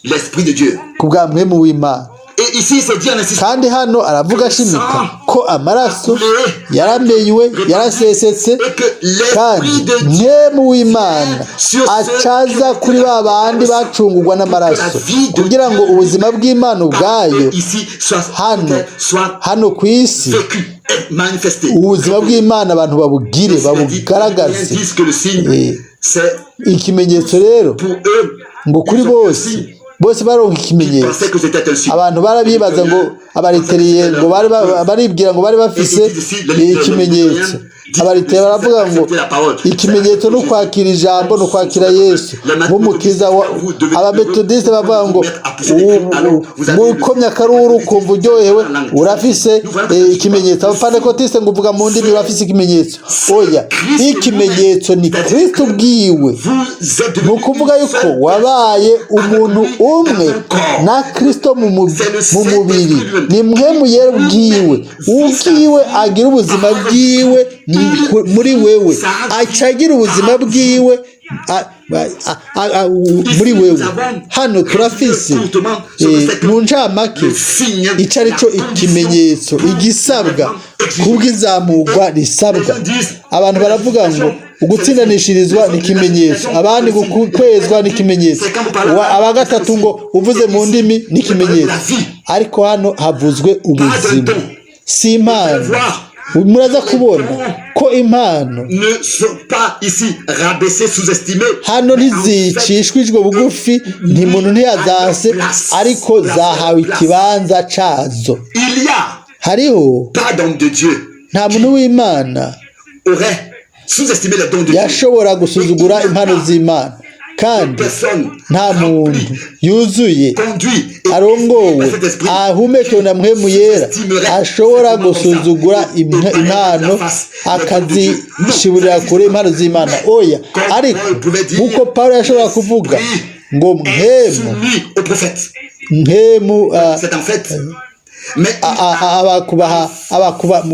L'Esprit de Dieu. ku bwa Mpwemu w'Imana. Et ici, c'est dit en insistant. Kandi hano aravuga ashimika ko amaraso yaramenywe, yarasesetse, kandi Mpwemu w'Imana acaza kuri ba bandi bacungurwa n'amaraso, kugira ngo ubuzima bw'Imana ubwayo Ici, soit, hano soit hano ku isi vécu et manifesté. ubuzima bw'Imana abantu babugire, babugaragaze. Disent que le signe, c'est Ikimenyetso rero pour eux. ngo kuri bose, bose baronka ikimenyetso. Pensaient que c'était un signe. Abantu barabibaza ngo abaluteriye ngo bari baribwira ngo bari bafise ikimenyetso. Abaluteriye baravuga ngo ikimenyetso ni ukwakira ijambo, ni ukwakira Yesu nk'umukiza. Abametodisite bavuga ngo ukomye akaruru ukumva uryohewe, urafise ikimenyetso. Abapantekotiste ngo uvuga mu ndimi, urafise ikimenyetso. Oya, ikimenyetso ni Kristo ubwiwe. Vous êtes Ni ukuvuga yuko wabaye umuntu umwe na Kristo mu mubiri. Ni Mpwemu Yera ubwiwe, ubwiwe agira ubuzima bwiwe muri wewe, aca agira ubuzima bwiwe. muri wewe. Hano turafise mu ncamake ico ari cyo ikimenyetso, igisabwa kubw'izamurwa risabwa. Abantu baravuga ngo ugutsindanishirizwa ni ikimenyetso, abandi kwezwa ni ikimenyetso, aba gatatu ngo uvuze mu ndimi ni ikimenyetso, ariko hano havuzwe ubuzima, si impano. Muraza kubona ko impano ne sont pas ici rabaissées, sous-estimées. hano ntizicishwijwe bugufi, nti muntu ntiyazanse, ariko zahawe ikibanza cazo. Il y a Hariho pas d'homme de Dieu nta muntu w'Imana aurait sous-estimé les dons de Dieu. yashobora gusuzugura impano z'Imana, kandi Personne nta muntu yuzuye, conduit et arongowe, par cet esprit ahumekewe na Mpwemu Yera ashobora gusuzugura impano, akazishiburira kure impano z'Imana. Oya. Ariko nk'uko Pawulo yashobora kuvuga ngo Mpwemu soumis au prophète. Mpwemu C'est en fait. Mais aba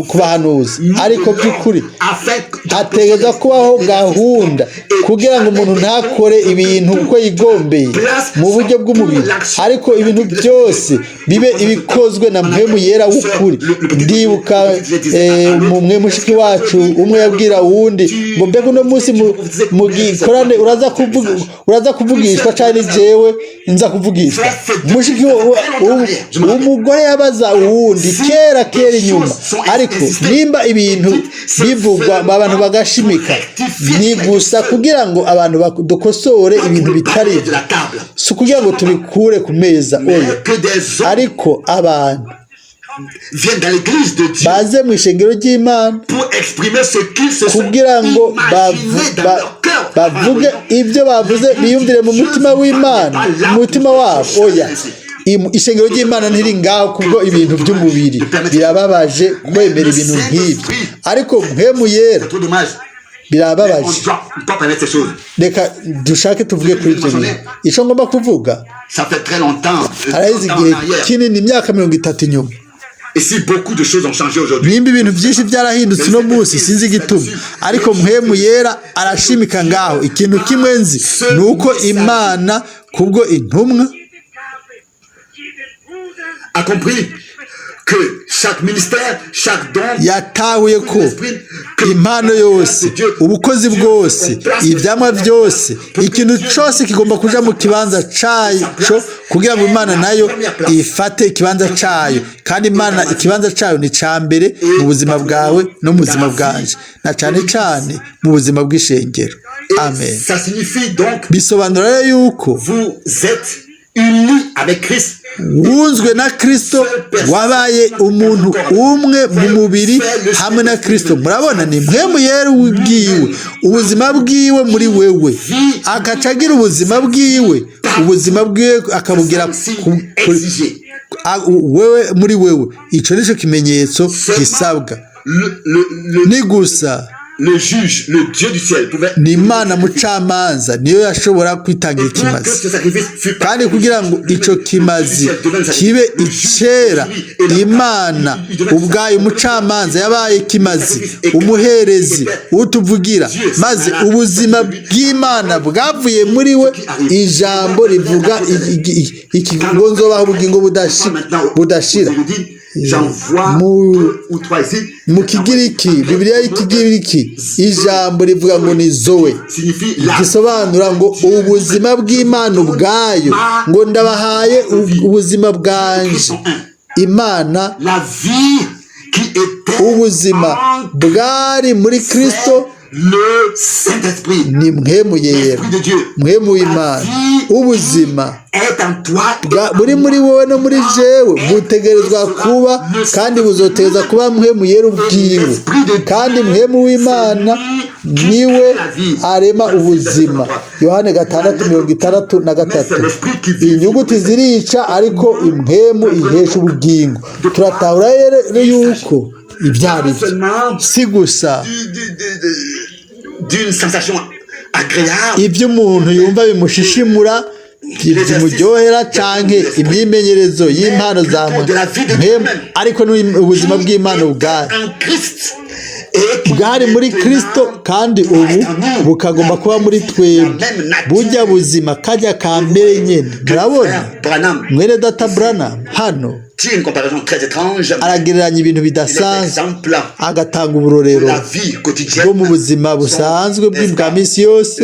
ku bahanuzi, ariko by'ukuri afin hategerezwa kubaho gahunda kugira ngo umuntu ntakore ibintu uko yigombeye mu buryo bw'umubiri, ariko ibintu byose bibe ibikozwe na Mpwemu Yera w'ukuri. Ndibuka mumwe mushiki wacu umwe yabwira uwundi ngo: "Mbega uno munsi mu gikorane uraza kuvugishwa cyangwa ni jewe nza kuvugishwa?" Mushiki umugore yabaza uwundi kera kera inyuma. Ariko nimba ibintu bivugwa abantu bagashimika, ni gusa kugira ngo abantu dukosore ibintu bitari de byo, la table. si ukugira ngo tubikure ku meza, oya. Que des hommes Ariko abantu viennent dans l'église de Dieu baze mu ishengero ry'Imana pour exprimer ce qu'ils se sont kugira ngo imaginés dans leur cœur. bavuge ibyo bavuze, biyumvire mu mutima w'Imana, mu mutima wabo. Oya. Ishengero ry'Imana ntiri ngaho kubwo ibintu by'umubiri. Birababaje kwemera ibintu nk'ibyo, ariko Mpwemu Yera C'est trop dommage. birababaje. On doit pas permettre ces choses. Reka dushake tuvuge kuri ibyo bintu. Icyo ngomba kuvuga, Ça fait très longtemps, haraheze 30 ans igihe en arrière. kinini, imyaka 30 inyuma. Et si beaucoup de choses ont changé aujourd'hui, Nimba ibintu byinshi byarahindutse uno munsi, sinzi igituma, ariko Mpwemu Yera arashimika ngaho. Ikintu kimwe nzi ni uko Imana kubwo intumwa a compris que chaque ministère, chaque don, yatahuye ko impano yose, ubukozi bwose, ibyamwa byose, ikintu cyose kigomba kuja mu kibanza cyaco kugira ngo Imana nayo ifate ikibanza cyayo. Kandi Imana ikibanza cyayo ni cya mbere mu buzima bwawe no mu buzima bwanje, na cyane cyane mu buzima bw'ishengero. Et Amen. ça signifie donc Bisobanura rero yuko vous êtes unis avec Christ. wunzwe na Kristo, wabaye umuntu umwe mu mubiri hamwe na Kristo. Murabona, ni Mpwemu Yera bwiwe, ubuzima bwiwe muri wewe, agaca agira ubuzima bwiwe, ubuzima bwiwe akabugira Exigé. Wewe muri wewe. Ico nico kimenyetso gisabwa. Ni gusa Le juge, le Dieu du ciel, pouvait. ni Imana mucamanza niyo yashobora kwitangira ikimazi. Que ce sacrifice fût Kandi kugira ngo ico kimazi kibe icera, Imana ubwayo umucamanza yabaye ikimazi, umuherezi utuvugira, maze ubuzima bw'Imana bwavuye muri we. Ijambo rivuga iki ngo: "Nzobaha ubugingo budashira." J'en vois deux ou trois ici. Mu Kigiriki, Bibiliya y'Ikigiriki, ijambo rivuga ngo ni zoe, Signifie la gisobanura ngo ubuzima bw'Imana ubwayo, ngo: "Ndabahaye ubuzima bwanje." Imana, la vie qui était ubuzima en bwari muri Kristo le Saint-Esprit. ni Mpwemu Yera, L'Esprit de Dieu Mpwemu w'Imana. Ubuzima est en toi et buri muri wowe no muri jewe butegerezwa kuba kandi buzotegerezwa kuba Mpwemu Yera ubwiwe. Kandi Mpwemu w'Imana niwe arema ubuzima. Yohani 6:63: "Inyuguti zirica, ariko impwemu ihesha ubugingo." Turatahura rero yuko ibyo ari byo si gusa d'une sensation agréable. Ibyo umuntu yumva bimushishimura, bimuryohera, canke imyimenyerezo y'impano za mpwemu, ariko ni ubuzima bw'Imana ubwayo En Christ Bwari muri Kristo, kandi ubu bukagomba kuba muri twebwe, burya buzima kajya ka mbere nyene. Murabona, mwene data Branham hano aragereranya ibintu bidasanzwe, agatanga uburorero bwo mu buzima busanzwe bwa misi yose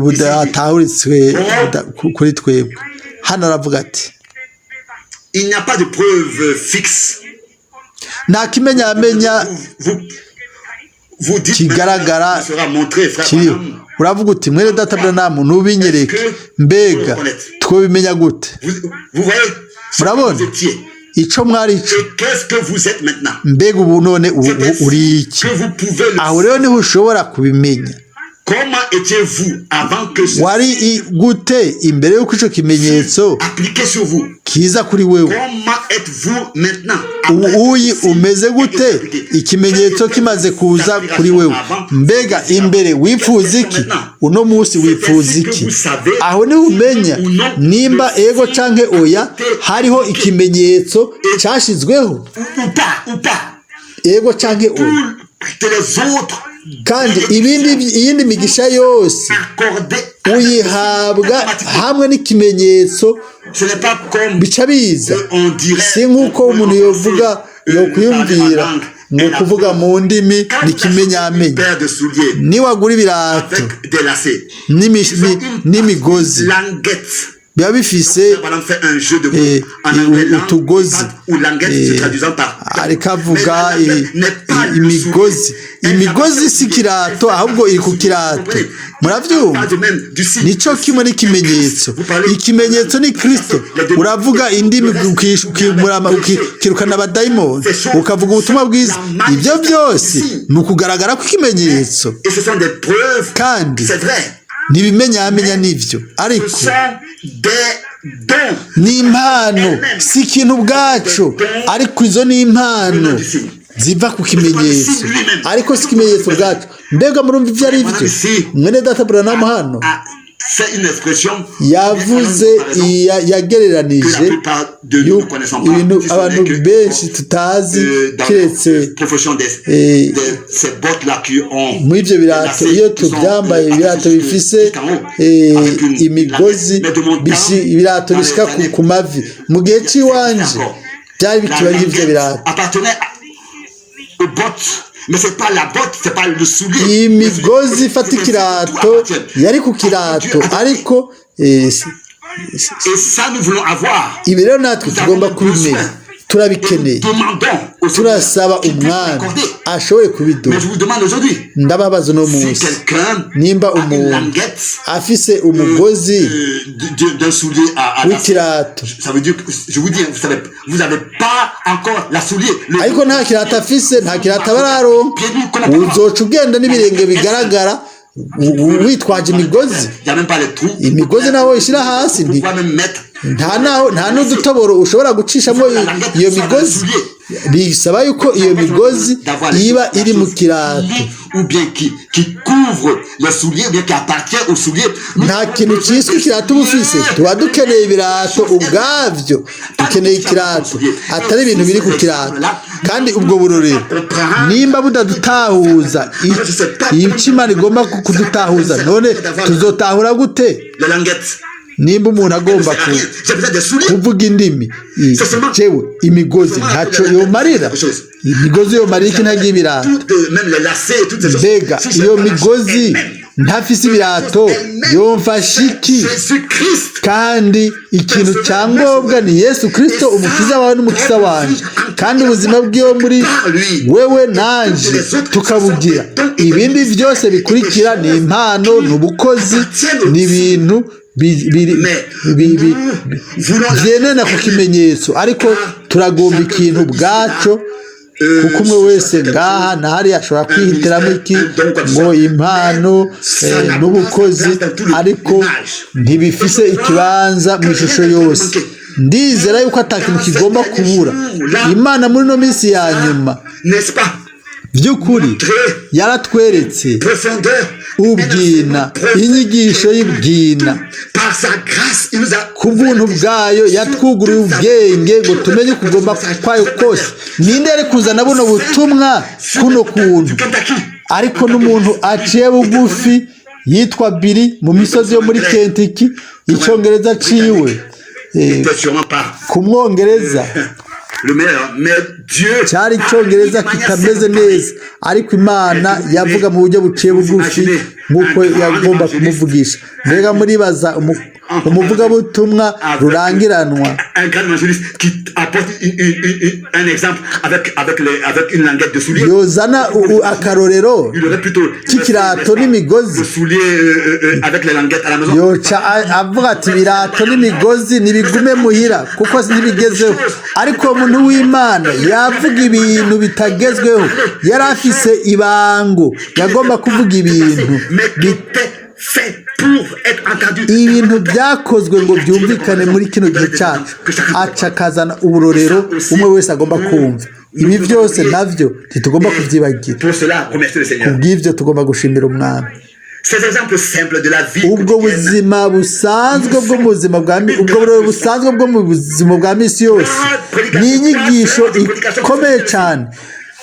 budatahuritswe kuri twebwe. Hano aravuga ati: Il n'y a pas de preuve fixe. Nta kimenyamenya Vous dites kigaragara maintenant, sera montré, frère kiriho. Branham. Uravuga uti: "Mwene data Branham, ntubinyereke. Mbega twobimenya gute?" Vous voyez ce que Murabona vous étiez. ico mwari ico. Et qu'est-ce que vous êtes maintenant? Mbega ubu none ubu uri iki? Que vous pouvez le Aho rero niho ushobora kubimenya. Comment étiez-vous avant que ce Wari gute imbere y'uko ico kimenyetso appliqué sur vous? kiza kuri wewe? Comment êtes-vous maintenant? Ubu uyi umeze gute ikimenyetso kimaze kuza kuri wewe? Mbega imbere wifuza iki? Uno munsi wifuza iki? Aho niho umenya nimba ego canke oya hariho ikimenyetso cashizweho. Ou pas, ou pas. Ego canke oya. Toutes les autres Kandi ibindi, iyindi migisha yose accordées uyihabwa hamwe n'ikimenyetso. Ce n'est pas comme Bica biza. on dirait. Si nk'uko umuntu yovuga, yokwiyumvira ngo kuvuga mu ndimi ni ikimenyamenya. Paire de souliers Niwagura ibirato avec des lacets. n'imigozi, Languette. biba bifise Voilà, fait un jeu de mots en anglais, utugozi. ou languette se traduisant par Ariko avuga imigozi. Imigozi si ikirato, ahubwo iri ku kirato. Murabyumva? Nico kimwe n'ikimenyetso. Ikimenyetso ni Kristo. Uravuga indimi, ukirukana abadayimoni, ukavuga ubutumwa bwiza, ibyo byose ni ukugaragara kw'ikimenyetso. Et ce sont des preuves. Kandi C'est vrai. ntibimenyamenya n'ibyo, ariko Ce sont des dons. ni impano, si ikintu ubwacu, ariko izo ni impano ziva ku kimenyetso, ariko si ikimenyetso ubwacu. Mbega murumva ibyo ari byo? Mwene data Branham hano Ah, c'est une expression yavuze, yagereranije ibintu abantu benshi tutazi, keretse muri ibyo birato. Iyo tubyambaye, ibirato bifise imigozi, ibirato bishika ku mavi, mu gihe c'iwanje byari bikiba nk'ivyo birato. Mais c'est pas la botte, c'est pas le soulier. Imigozi ifata ikirato yari ku kirato, ariko Et ça, nous voulons avoir. ibi rero natwe tugomba kubimenya, turabikeneye, turasaba umwami ashobore kubiduha. Ndababaza uno munsi, nimba umuntu afise umugozi w'ikirato, ariko nta kirato afise, nta kirato aba araronka, uzoca ugenda n'ibirenge bigaragara witwaje imigozi. Imigozi naho ishyira hasi, nta naho, nta n'udutoboro ushobora gucishamo iyo migozi. Bisaba yuko iyo migozi iba iri mu kirato. Ou bien qui couvre le soulier, ou bien qui appartient au soulier. Nta kintu cyiswe ikirato uba ufise. Tuba dukeneye ibirato ubwabyo, dukeneye ikirato, atari ibintu biri ku kirato. Kandi ubwo burorero nimba budadutahuza icyo Imana igomba kudutahuza, none tuzotahura gute? Les languettes. Nimba umuntu agomba kuvuga indimi, jewe imigozi ntaco yomarira. Imigozi yomarira iki ntagira ibirato? Mbega iyo migozi ntafise ibirato yomfasha iki? Kandi ikintu cya ngombwa ni Yesu Kristo, umukiza wawe n'umukiza wanjye, kandi ubuzima bwiwe muri wewe nanje tukabugira. Ibindi byose bikurikira ni impano, ni ubukozi, ni ibintu byenena ku kimenyetso, ariko turagomba ikintu ubwaco, kuko umwe wese ngaha na hariya ashobora kwihitiramo iki ngo impano n'ubukozi, ariko ntibifise ikibanza mu ishusho yose. Ndizera yuko ata kintu kigomba kubura. Imana muri ino minsi ya nyuma By'ukuri yaratweretse ubwina, inyigisho y'ubwina. Ku buntu bwayo yatwuguriye ubwenge ngo tumenye ukugomba kwayo kose. Ninde yari kuzana buno butumwa kuno kuntu? Ariko n'umuntu aciye bugufi yitwa Billy mu misozi yo muri Kentucky, icyongereza ciwe ku Mwongereza cyari icyongereza kitameze neza, ariko Imana yavuga mu buryo buciye bugufi nk'uko yagomba kumuvugisha. Mbega muribaza umuvugabutumwa rurangiranwa Un grand évangéliste qui apporte un exemple avec une languette de souliers. yozana akarorero Il aurait plutôt k'ikirato n'imigozi? de souliers avec les languettes à la maison. Yoca avuga ati: "Ibirato n'imigozi ntibigume muhira kuko ntibigezeho." Ariko uwo muntu w'Imana yavuga ibintu bitagezweho. Yari afise ibango, yagomba kuvuga ibintu Mais qui était fait pour être entendu. ibintu byakozwe ngo byumvikane muri kino gihe cyacu. Aca akazana uburorero umwe wese agomba kumva. Ibi byose nabyo ntitugomba kubyibagira. Pour cela, remercier le Seigneur. Kubw'ibyo tugomba gushimira Umwami. Ces exemples simples de la vie Ubwo quotidienne buzima busanzwe bwo mu buzima bwa ubwo burorero busanzwe bwo mu buzima bwa misi yose ni inyigisho ikomeye cyane.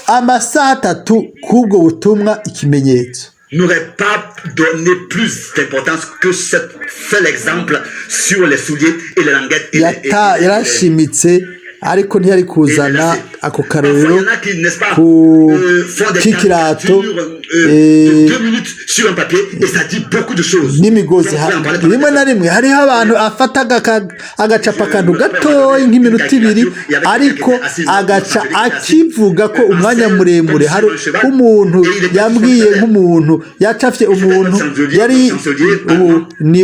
Amasaha 3 k'ubwo butumwa, ikimenyetso, n'aurait pas donné plus d'importance que ce seul exemple sur les souliers et les languettes et yata yarashimitse, ariko ntiyari kuzana ako karorero ku k'ikirato n'imigozi. Rimwe na rimwe hariho abantu afata agacapa akantu gatoya nk'iminota 2, ariko agaca akivuga ko umwanya muremure. Hari umuntu yambwiye nk'umuntu yacafye umuntu yari ubu ni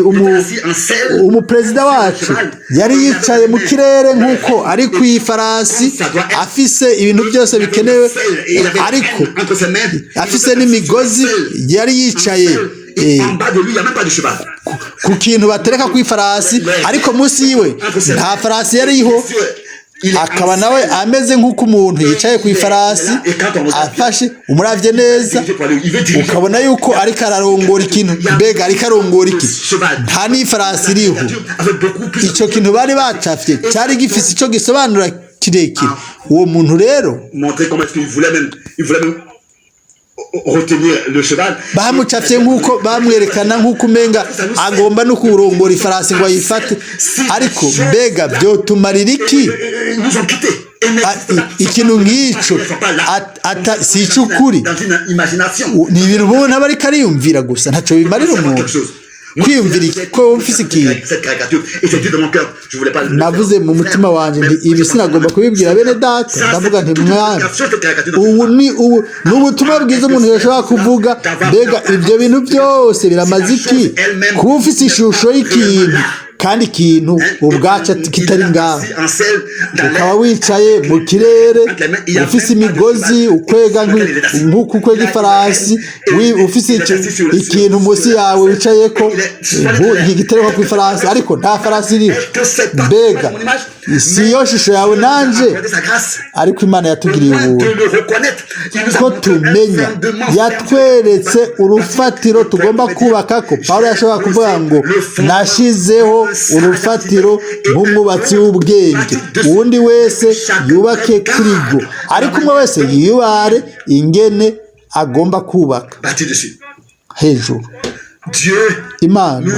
umuperezida wacu, yari yicaye mu kirere nk'uko ari ku ifarasi, afise ibintu byose bikenewe, ariko afise n'imigozi. Yari yicaye ku kintu batereka ku ifarasi, ariko munsi yiwe nta farasi yariho, akaba nawe ameze nk'uko umuntu yicaye ku ifarasi afashe. Umuravye neza ukabona yuko ariko ararongora ikintu. Mbega ariko arongora iki? Nta n'ifarasi iriho. Icyo kintu bari bacafye cyari gifise icyo gisobanura kirekire. Uwo muntu rero montrer comment est-ce qu'il voulait même retenir le cheval. Bamucafye nk'uko bamwerekana nk'uko umenga agomba no kurongora ifarasi ngo ayifate. Ariko mbega byotumarira iki? Ils nous ont quittés. Ikintu nk'icyo si icy'ukuri. Dans une imagination. Ni ibintu ubona aba ariko ariyumvira gusa, ntacyo bimarira umuntu kwiyumvira ko ufise ikintu. Cette caricature. Et j'ai dit dans mon cœur, je voulais pas le Navuze mu mutima wanjye nti: "Ibi sinagomba kubibwira bene data." Ndavuga nti: "Mwami, ubu ni ubu ni ubutumwa bwiza umuntu yashobora kuvuga. Mbega ibyo bintu byose biramaze iki kuba ufise ishusho y'ikintu kandi ikintu ubwacu kitari ngaho, ukaba wicaye mu kirere ufise imigozi ukwega nk'uko ukwega ifarasi, ufise ikintu munsi yawe wicayeko igitereko ku ifarasi, ariko nta farasi iriho? Mbega si yo shusho yawe nanje?" Ariko Imana yatugiriye ubuntu ko tumenya, yatweretse urufatiro tugomba kubaka ko Pawulo yashobora kuvuga ngo: "Nashizeho urufatiro nk'umwubatsi w'ubwenge, uwundi wese yubake kuri rwo." Ariko umwe wese yiyubare ingene agomba kubaka hejuru. Imana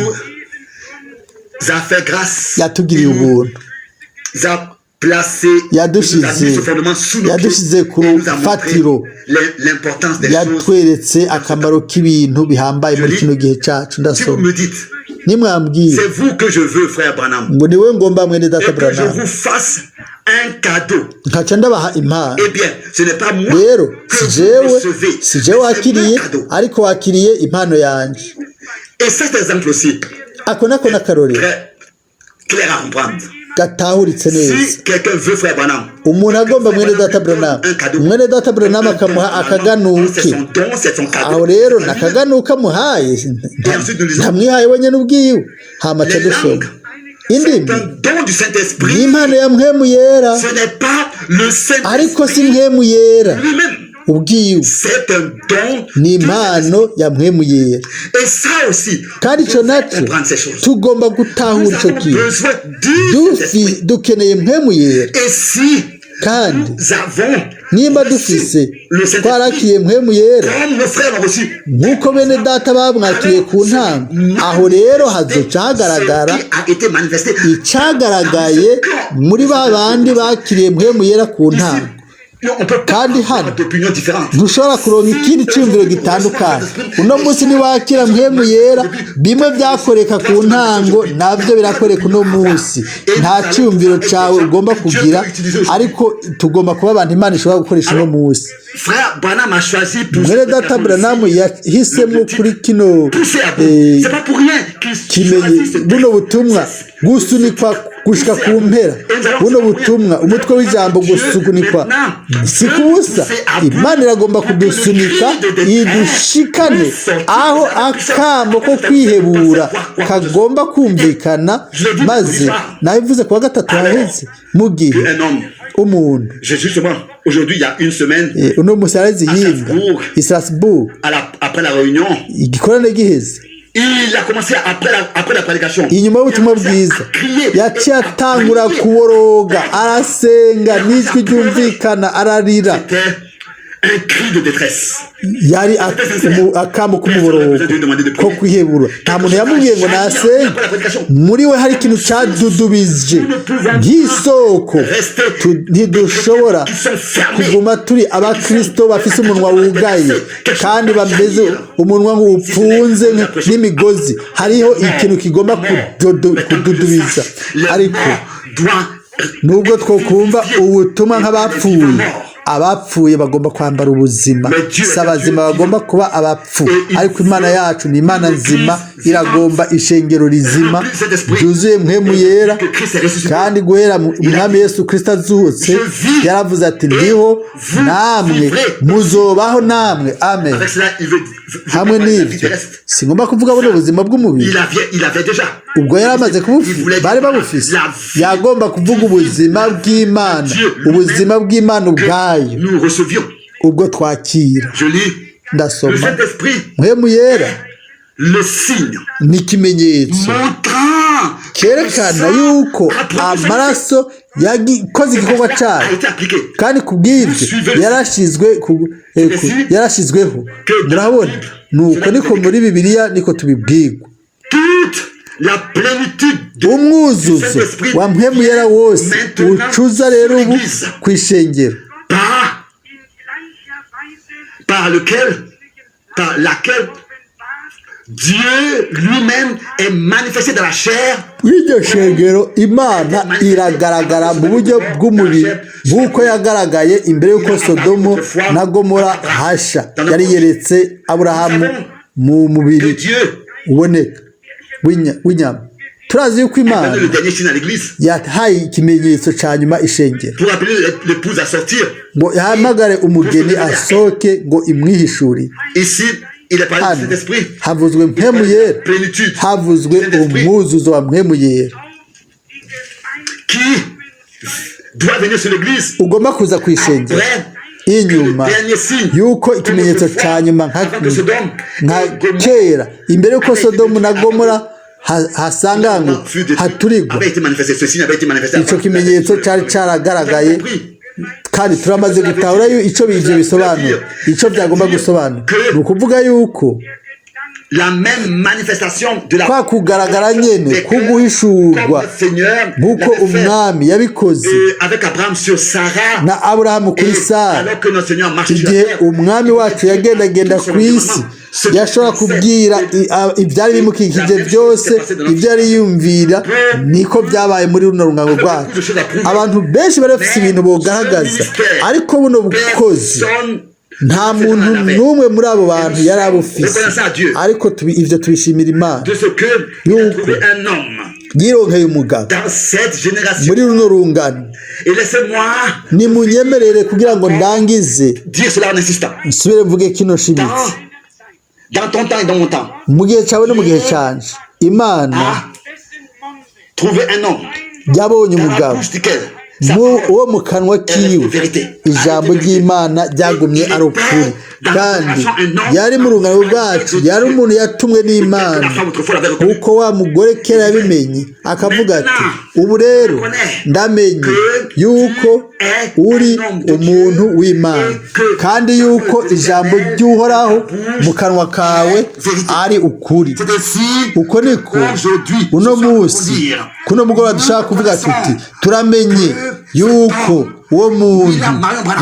yatugiriye ubuntu, yadushize ku rufatiro, yatweretse akamaro k'ibintu bihambaye muri kino gihe cyacu. Ndasoma, nimwambwira ngo: "Niwe ngomba, mwene data Branham," nkaca ndabaha impano. Rero si jewe wakiriye, ariko wakiriye impano yanjye. Ako nako n'akarorero gatahuritse neza. Umuntu agomba mwene data Branham, mwene data Branham akamuha akaganuke. Aho rero ni akaganuke amuhaye, ntamwihaye wenyine ubwiwe. Hama aca dusoma indimi ni impano ya Mpwemu Yera, ariko si Mpwemu Yera. Ubwiwe C'est un don ni du impano ya Mpwemu Yera. Et ça aussi, Kandi ico naco comprendre ces choses. tugomba Nous gutahura ico avons kintu. besoin du Dufi Saint-Esprit. Dukeneye Mpwemu Yera. Et si Kandi nous avons nimba reçu dufise le Saint-Esprit, twarakiye Mpwemu Yera comme nos frères l'ont reçu, nk'uko bene data bamwakiriye ku ntango, aho rero hazoca hagaragara ce qui a été manifesté icagaragaye muri ba bandi bakiriye Mpwemu Yera ku ici. ntango. Non, on peut pas Kandi avoir hano d'opinion différente. ntushobora kuronka ikindi cyumviro gitandukanye. Uno munsi niwakira Mpwemu Yera, bimwe byakoreka ku ntango nabyo birakoreka uno munsi. Nta cyumviro cyawe ugomba kugira, ariko tugomba kuba abantu Imana ishobora gukoresha uno munsi. Frère Branham a choisi pour Mwene data Branham yahisemo kuri kino pousser à bout. C'est pas pour rien qu'il kimenye choisit ce buno butumwa gusunikwa gushika ku mpera. Buno butumwa, umutwe w'ijambo gusunikwa, si kubusa. Imana iragomba kudusunika idushikane aho akamo ko kwihebura kagomba kumvikana. Maze nabivuze kuwa gatatu haheze, mu gihe Un homme. umuntu J'ai justement, aujourd'hui, il y a une semaine, uno musi araheze yinga i Strasbourg, après la réunion, igikorane giheze, il a commencé après la prédication. Inyuma y'ubutumwa bwiza, yaciye atangura kuboroga, arasenga n'ijwi ryumvikana, ararira. C'était un cri de détresse. Yari akamo k'umuborogo ko kwihebura. Nta muntu yamubwiye ngo nasenge. Muri we hari ikintu cadudubije nk'isoko. Ntidushobora kuguma turi abakristo bafise umunwa wugaye kandi bameze umunwa upfunze n'imigozi. Hariho ikintu kigomba kududubiza. Ariko nubwo twokumva ubutumwa nk'abapfuye, abapfuye bagomba kwambara ubuzima. Si abazima bagomba kuba abapfu, ariko Imana yacu ni Imana nzima, iragomba ishengero rizima ryuzuye Mpwemu Yera. Kandi guhera Umwami Yesu Kirisito azutse, yaravuze ati: "Ndiho, namwe muzobaho namwe." Amen. Avec cela, il veut, Hamwe n'ibyo, singomba kuvuga buno buzima bw'umubiri. Il avait déjà. Ubwo yari amaze kubufise, bari babufise. Yagomba kuvuga ubuzima bw'Imana, ubuzima bw'Imana ubwayo Nous recevions. ubwo twakira. Je lis. Le Ndasoma. Saint-Esprit, Mpwemu Yera le signe ni ikimenyetso montrant cyerekana yuko amaraso yakoze igikorwa a cyayo. été appliqué. Kandi ku bw'ibyo yarashyizweho. Murabona, nuko niko muri Bibiliya niko tubibwirwa. Toute la plénitude de Umwuzuzo wa Mpwemu Yera wose ucuza rero ubu ku ishengero par lequel, par laquelle Dieu lui-même est manifesté dans la chair. W'iryo shengero, Imana iragaragara mu buryo bw'umubiri nk'uko yagaragaye imbere y'uko Sodomo na Gomora hasha. Yari yeretse Aburahamu mu mubiri Que Dieu uboneka w'inyama. Turazi yuko Imana donne le dernier signe à l'église yahaye ikimenyetso cya nyuma ishengero pour appeler l'épouse à sortir. ngo ihamagare umugeni asohoke ngo imwihishurire. Ici, il est parlé du Hano Saint-Esprit. havuzwe Mpwemu Yera, Plénitude. havuzwe umwuzuzo wa Mpwemu Yera Qui doit venir sur l'église ugomba kuza ku ishengero après inyuma yuko ikimenyetso cya nyuma, nka kera imbere y'uko Sodomu na Gomora hasanganywe haturigwa. Avait été manifesté. Ce signe avait été manifesté. Icyo kimenyetso cyari cyaragaragaye, kandi turamaze gutahura icyo ibyo bisobanura, icyo byagomba gusobanura. Ni ukuvuga yuko La même manifestation de la kwa kugaragara nyene kuguhishurwa Seigneur nk'uko Umwami yabikoze avec Abraham sur Sarah na Aburahamu kuri Sara, alors que notre Seigneur marche sur la igihe terre, Umwami wacu yagendagenda ku isi, yashobora kubwira ibyari bimukikije byose ibyo yari yumvira. Niko byabaye muri runo rungano rwacu. Abantu benshi bari bafite ibintu bogaragaza, ariko buno bukozi personne nta muntu n'umwe muri abo bantu yari abufise. Ariko ivyo tubishimira Imana de ce que il a trouvé un homme yironkeye umugabo dans cette génération. muri runo rungano. Et laissez-moi Nimunyemerere kugira ngo ndangize dire cela en insistant. nsubire mvuge kino nshimitse. Dans ton temps et dans mon temps, Mu gihe cyawe no mu gihe canje, Imana a trouvé un homme yabonye dans la umugabo bouche duquel Mu uwo mu kanwa kiwe ijambo ry'Imana ryagumye ari ukuri, kandi yari mu rungano rwacu, yari umuntu yatumwe n'Imana, kuko wa mugore kera yabimenye akavuga ati: "Ubu rero ndamenye yuko uri umuntu w'Imana, kandi yuko ijambo ry'Uhoraho mu kanwa kawe ari ukuri." C'est ainsi Uko niko aujourd'hui, uno munsi, kuno mugoroba, dushaka kuvuga tuti: turamenye yuko uwo muntu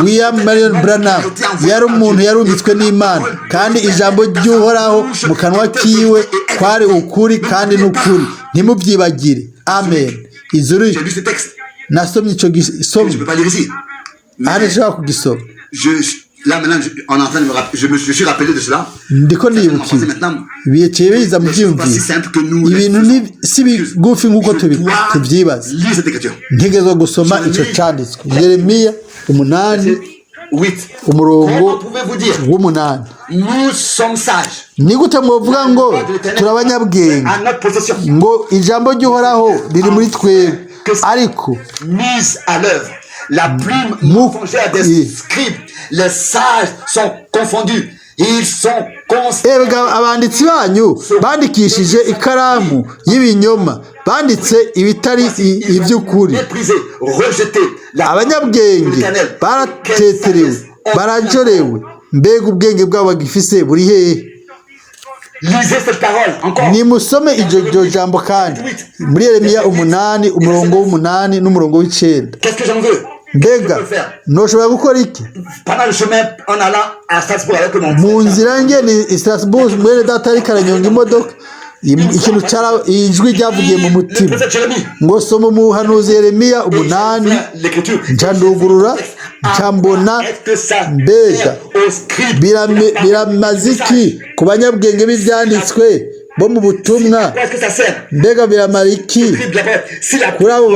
William Marion Branham yari umuntu yarungitswe n'Imana, kandi ijambo ry'Uhoraho mu kanwa kiwe kwari ukuri kandi n'ukuri. Ntimubyibagire. Amen. Izuru J'ai lu ce texte. Nasomye icyo gisomwa. Je ne peux pas lire ici. Hano nshobora kugisoma. Là maintenant, on est en train de me rappeler, je suis rappelé de cela. Ndiko nibukiye, biciye biza mu byiyumviro. Ibintu si bigufi nk'uko tubyibaza. Lis cette écriture. Ntegerezwa gusoma icyo cyanditswe, Yeremiya 8, 8. umurongo Comment pouvez-vous dire, w'8. nous sommes sages, Ni gute mwovuga ngo turi abanyabwenge, à notre possession, ngo ijambo ry'Uhoraho riri muri twebwe, ariko mise à l'œuvre, la plume mensongère des scribes, les sages sont confondus, ils sont Ebwa abanditsi banyu bandikishije ikaramu y'ibinyoma, banditse ibitari iby'ukuri. Méprisés, rejetés. La Abanyabwenge barateterewe, barajorewe. Mbega ubwenge bwabo bagifise buri hehe? Lisez cette parole encore. Nimusome iryo jambo kandi muri Yeremiya 8, umurongo w'8 n'umurongo w'9. Qu'est-ce que j'en veux? Mbega ntushobora gukora iki? Pendant le chemin, en allant à Strasbourg avec mon Mu nzira ngeni i Strasbourg, mwene data ariko aranyonga imodoka, ikintu cara ijwi ryavugiye mu Le mutima prophète Jérémie. ngo: "Soma umuhanuzi Yeremiya 8." Nca ndugurura, nca mbona. Mbega biramaze iki ku banyabwenge b'ibyanditswe bo mu butumwa? Est-ce que ça sert? Mbega biramara iki kuri abo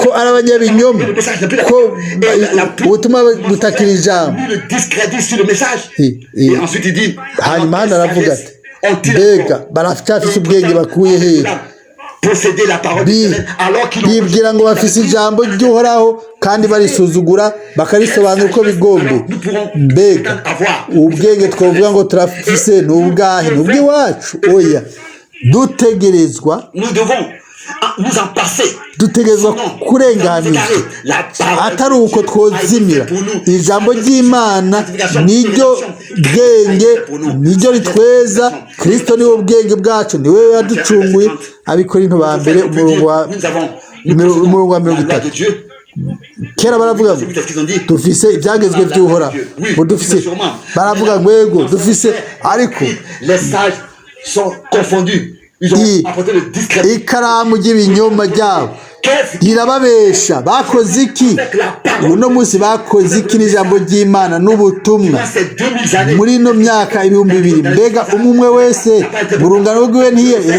ko ari abanyabinyoma, ko ubutumwa butakira ijambo? Hanyuma hano aravuga ati: "Mbega baracyafise ubwenge bakuye hehe? Bibwira ngo bafise ijambo ry'Uhoraho, kandi barisuzugura, bakarisobanura uko bigombe. Mbega ubwenge twavuga ngo turafise ni ubwahe? Ni ubw'iwacu? Oya, dutegerezwa kurenganizwa, atari uko twozimira. Ijambo ry'Imana niryo bwenge, niryo ritweza. Kirisito niwe bwenge bwacu, niwe yaducunguye." Abikorinto ba mbere, umurongo wa 30. Kera baravuga ngo dufise ibyagezwe by'Uhoraho, ngo dufise, baravuga ngo yego dufise, ariko ikaramu ry'ibinyoma ryabo rirababesha. Bakoze iki uno munsi? Bakoze iki n'ijambo ry'Imana n'ubutumwa muri ino myaka 2000? Mbega umwe umwe wese mu rungano rwiwe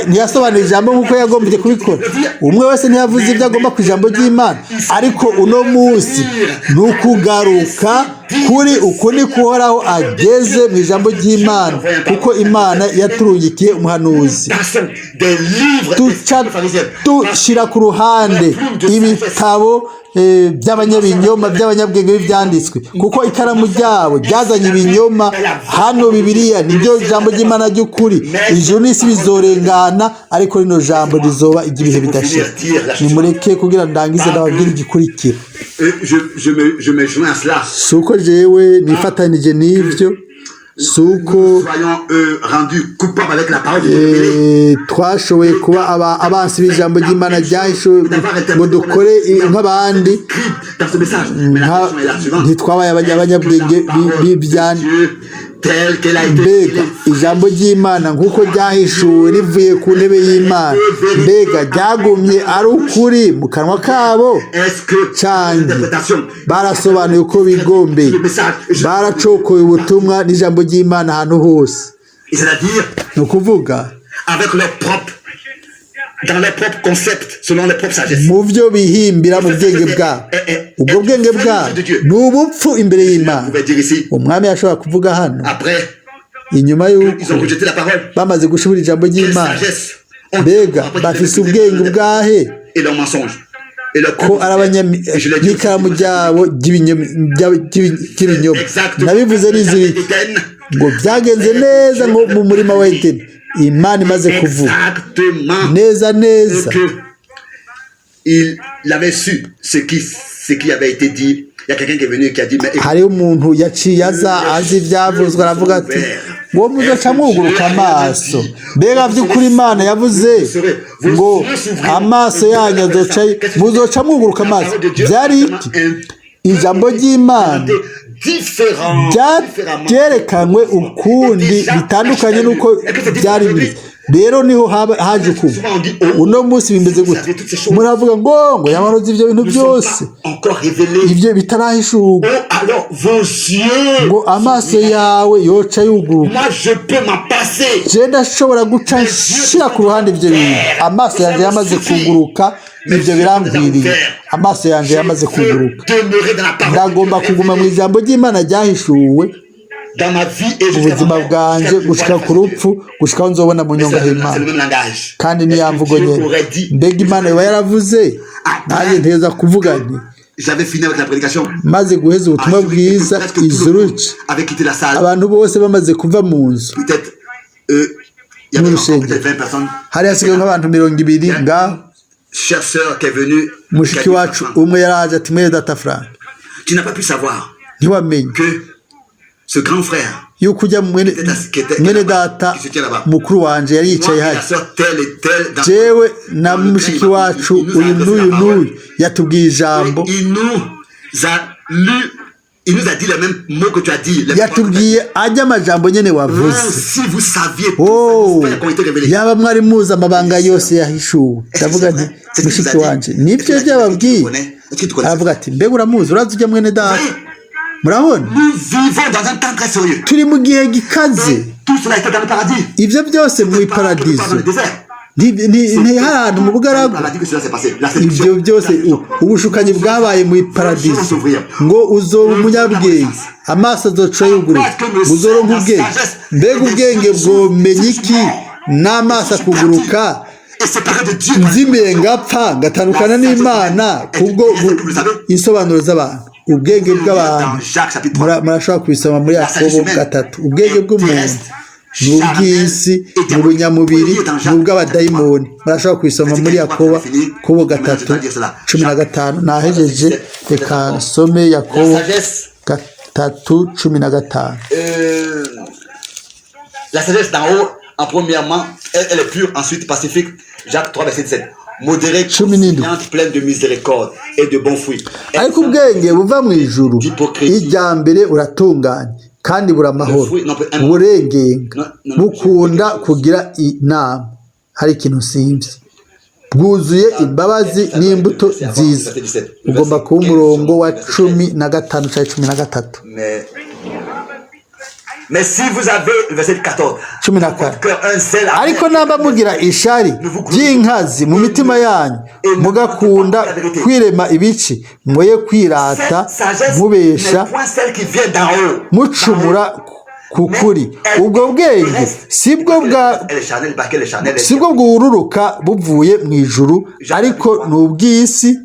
ntiyasobanura ijambo nk'uko yagombye kubikora? Umwe wese ntiyavuze ibyo agomba ku ijambo ry'Imana? Ariko uno munsi ni ukugaruka kuri uku ni kuhoraho ageze mu ijambo ry'Imana, kuko Imana yaturungikiye umuhanuzi. Duca dushyira ku ruhande ibitabo by'abanyabinyoma, by'abanyabwenge b'ibyanditswe, kuko ikaramu ryabo ryazanye ibinyoma. Hano Bibiliya niryo jambo ry'Imana ry'ukuri. Ijuru n'isi bizorengana, ariko rino jambo rizoba iry'ibihe bidashira. Nimureke kugira ndangize, ndababwire igikurikira. Je me joins à cela. Si uko jewe nifatanije n'ibyo, si uko Soyons rendus coupables avec la parole de Dieu révélée. Twashoboye kuba abansi b'ijambo ry'Imana ryahishuwe, ngo dukore nk'abandi. Scribe dans ce message. Mais la question est la suivante. Ntitwabaye abanyabwenge b'ibyanditswe. Dieu tel qu'elle a été Mbega révélée. ijambo ry'Imana nk'uko ryahishuwe rivuye ku ntebe y'Imana, mbega ryagumye ari ukuri mu kanwa kabo, Est-ce que canke l'interprétation barasobanuye uko bigombeye, le message baracokoye ubutumwa n'ijambo ry'Imana ahantu hose? Et c'est-à-dire Ni ukuvuga avec leur propre dans leur propre concept, selon leur propre sagesse. Mu byo bihimbira mu bwenge bwabo. Ubwo bwenge bwabo ni ubupfu imbere y'Imana. Vous pouvez dire ici, Umwami yashobora kuvuga hano après, inyuma y'uko ils ont rejeté la parole. bamaze gushobora ijambo Quelle ry'Imana. sagesse Mbega bafise ubwenge bwahe? Et leurs mensonges. Et leur ko ari n'ikaramu ryabo ry'ibinyoma. Nabivuze n'iziri ngo byagenze neza ngo mu murima wa Edeni, Imana imaze kuvuga Exactement. neza neza. Que il avait su ce qui avait été dit. Il y a quelqu'un qui est venu et qui a dit, mais écoute, Hariho umuntu yaciye aza azi ibyavuzwe, aravuga ati: "Ngo muzoca mwuguruka amaso." Mbega by'ukuri Imana yavuze ngo amaso yanyu azoca, muzoca mwuguruka amaso? Byari iki? Ijambo ry'Imana différent, différemment. Byerekanywe ukundi bitandukanye n'uko byari bimeze. Rero niho haje ukuba uno munsi bimeze gute? Muravuga ngo yabaroze ibyo bintu Ne sont byose pas encore révélés. ibyo bitarahishurwa. Oh, alors vos yeux. Ngo amaso yawe yoca yuguruka. Moi, je peux m'en passer. Je ndashobora guca nshira ku ruhande ibyo bintu. Amaso yanjye yamaze kuguruka, ibyo birankwiriye. Amaso yanjye yamaze kuguruka. Demeurer dans la parole. Ndagomba kuguma mu ijambo ry'Imana ryahishuwe Dans ma vie et jusqu'à ubuzima bwanjye, gushika ku rupfu, gushika aho nzobona mu nyonga C'est le h'Imana. même langage. Kandi niya mvugo nyene. Mbega Imana yoba yaravuze? Nanjye nteza kuvuga nti J'avais fini avec la prédication. maze guheza ubutumwa bwiza Presque tout le monde i Zurich, avait quitté la salle. abantu bose bamaze kuva mu nzu, Peut-être, il y avait mu encore rusengero, peut-être 20 personnes. hari hasigaye nk'abantu 20 ngaho. Chère sœur qui est venue, qui a Mushiki dit, wacu umwe yaraje ati: "Mwene data Frank, tu n'as pas pu savoir ntiwamenye que ce grand frère, yuko ujya mwene data mukuru wanje yari yicaye moi et hari, la sœur telle et telle, dans, jewe na mushiki wacu uyu n'uyu n'uyu, yatubwiye ijambo, il nous a lu, il nous a dit les mêmes mots que tu as dit. Les mêmes paroles que tu as dit. Yatubwiye ajya amajambo nyene wavuze." Oh, si vous saviez tout Oh, ça qui ont été révélés. yaba mwari muzi amabanga yose yahishuwe. Ndavuga nti: "Mushiki wanje, nibyo byababwiye?" Aravuga ati: "Mbega uramuzi? Urazi ujya mwene data?" Murabona, Nous vivons dans un temps très sérieux. turi mu gihe gikaze. Tout cela était dans le paradis. Ibyo byose mu Pas quelque part iparadizo. dans le désert. Ntihari ahantu mu bugaragu. Paradis que cela s'est passé. La Ibyo séduction. byose, ubushukanyi bwabaye mu iparadizo. Ngo uzoba umunyabwenge, amaso azoca yuguruka, uzoronka ubwenge. Mbega ubwenge bwomenya iki n'amaso akuguruka? Et séparé de Dieu. Nzimiye ngapfa ngatandukana n'Imana kubwo insobanuro z'abantu, ubwenge bw'abantu. Dans Jacques chapitre 3. Murashobora kubisoma muri Yakobo 3. Ubwenge bw'umuntu ni ubw'isi, ni ubunyamubiri, ni ubw'abadayimoni. Murashobora kubisoma muri Yakobo kubo 3:15. Nahejeje, reka nsome La Yakobo sagesse, 3:15. La sagesse d'en haut, en premièrement, elle est pure, ensuite pacifique. Jacques 3, verset 17. Modérée, 17. Conciliante, pleine de miséricorde et de bons fruits. Ariko ubwenge buva mu ijuru, ijya mbere uratunganye, kandi buri amahoro, burengenga, bukunda kugira inama. Hari ikintu simvye. Bwuzuye imbabazi n'imbuto nziza. Ugomba kuba umurongo wa 15 cyangwa 13. Mais si vous avez, le verset 14, 14. cœur, un zèle Ariko namba mugira ishari ry'inkazi mu mitima yanyu, mugakunda kwirema ibici, mwoye kwirata Cette sagesse mubesha, n'est point celle qui vient d'en haut. mucumura ku kuri. Ubwo bwenge sibwo bwa Elle est charnelle, parce qu'elle est charnelle. sibwo bwururuka buvuye mu ijuru, ariko ni ubw'isi,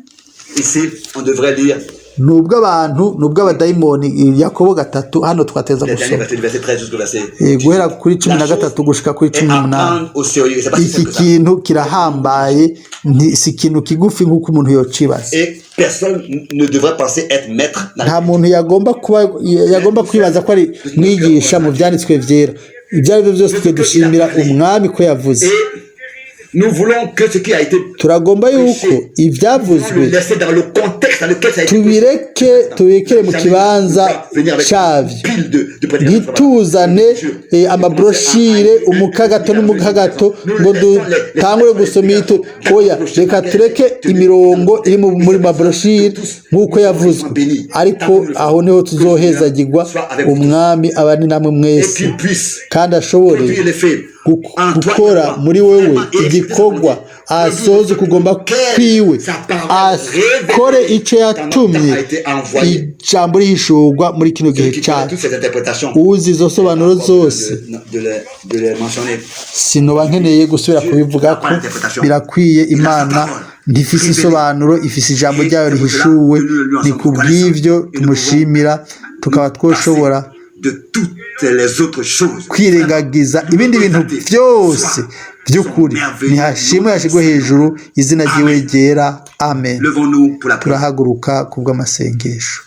Ici, on devrait lire ni ubw'abantu, ni ubw'abadayimoni. Yakobo 3, hano twateza les derniers gusoma versets, du verset 13 jusqu'au verset. Guhera kuri 13 gushika kuri 18. Prendre au sérieux. C'est pas si Iki simple que ça. kintu kirahambaye, si ikintu kigufi nk'uko umuntu yocibaza. Et personne ne devrait penser être maître dans Nta muntu yagomba kwibaza ko ari mwigisha mu byanditswe byera. Ibyo ari byo byose, twe dushimira Umwami ko yavuze. Et nous voulons que ce qui a été Turagomba yuko ibyavuzwe le laisser dans le contexte dans lequel ça a été tubireke, tubikire mu kibanza cyabyo. Ntituzane amabroshire, umukagato n'umukagato, ngo dutangure gusoma ito. Oya, reka tureke imirongo iri muri mabroshire nk'uko yavuzwe, ariko aho niho tuzohezagirwa. Umwami abane namwe mwese, kandi ashobore gukora muri wewe igikorwa, asoze kugomba kwiwe, akore icyo yatumye ijambo rihishurwa muri kino gihe cyacu. Uzi izo sobanuro zose, sinoba nkeneye gusubira kubivuga ko birakwiye. Imana ntifise isobanuro, ifise ijambo ryayo rihishuwe. Ni ku bw'ibyo tumushimira, tukaba twoshobora kwirengagiza ibindi bintu byose. By'ukuri ntihashimwe, yashyirwe hejuru izina ryiwe ryera. Amen. Turahaguruka ku bw'amasengesho.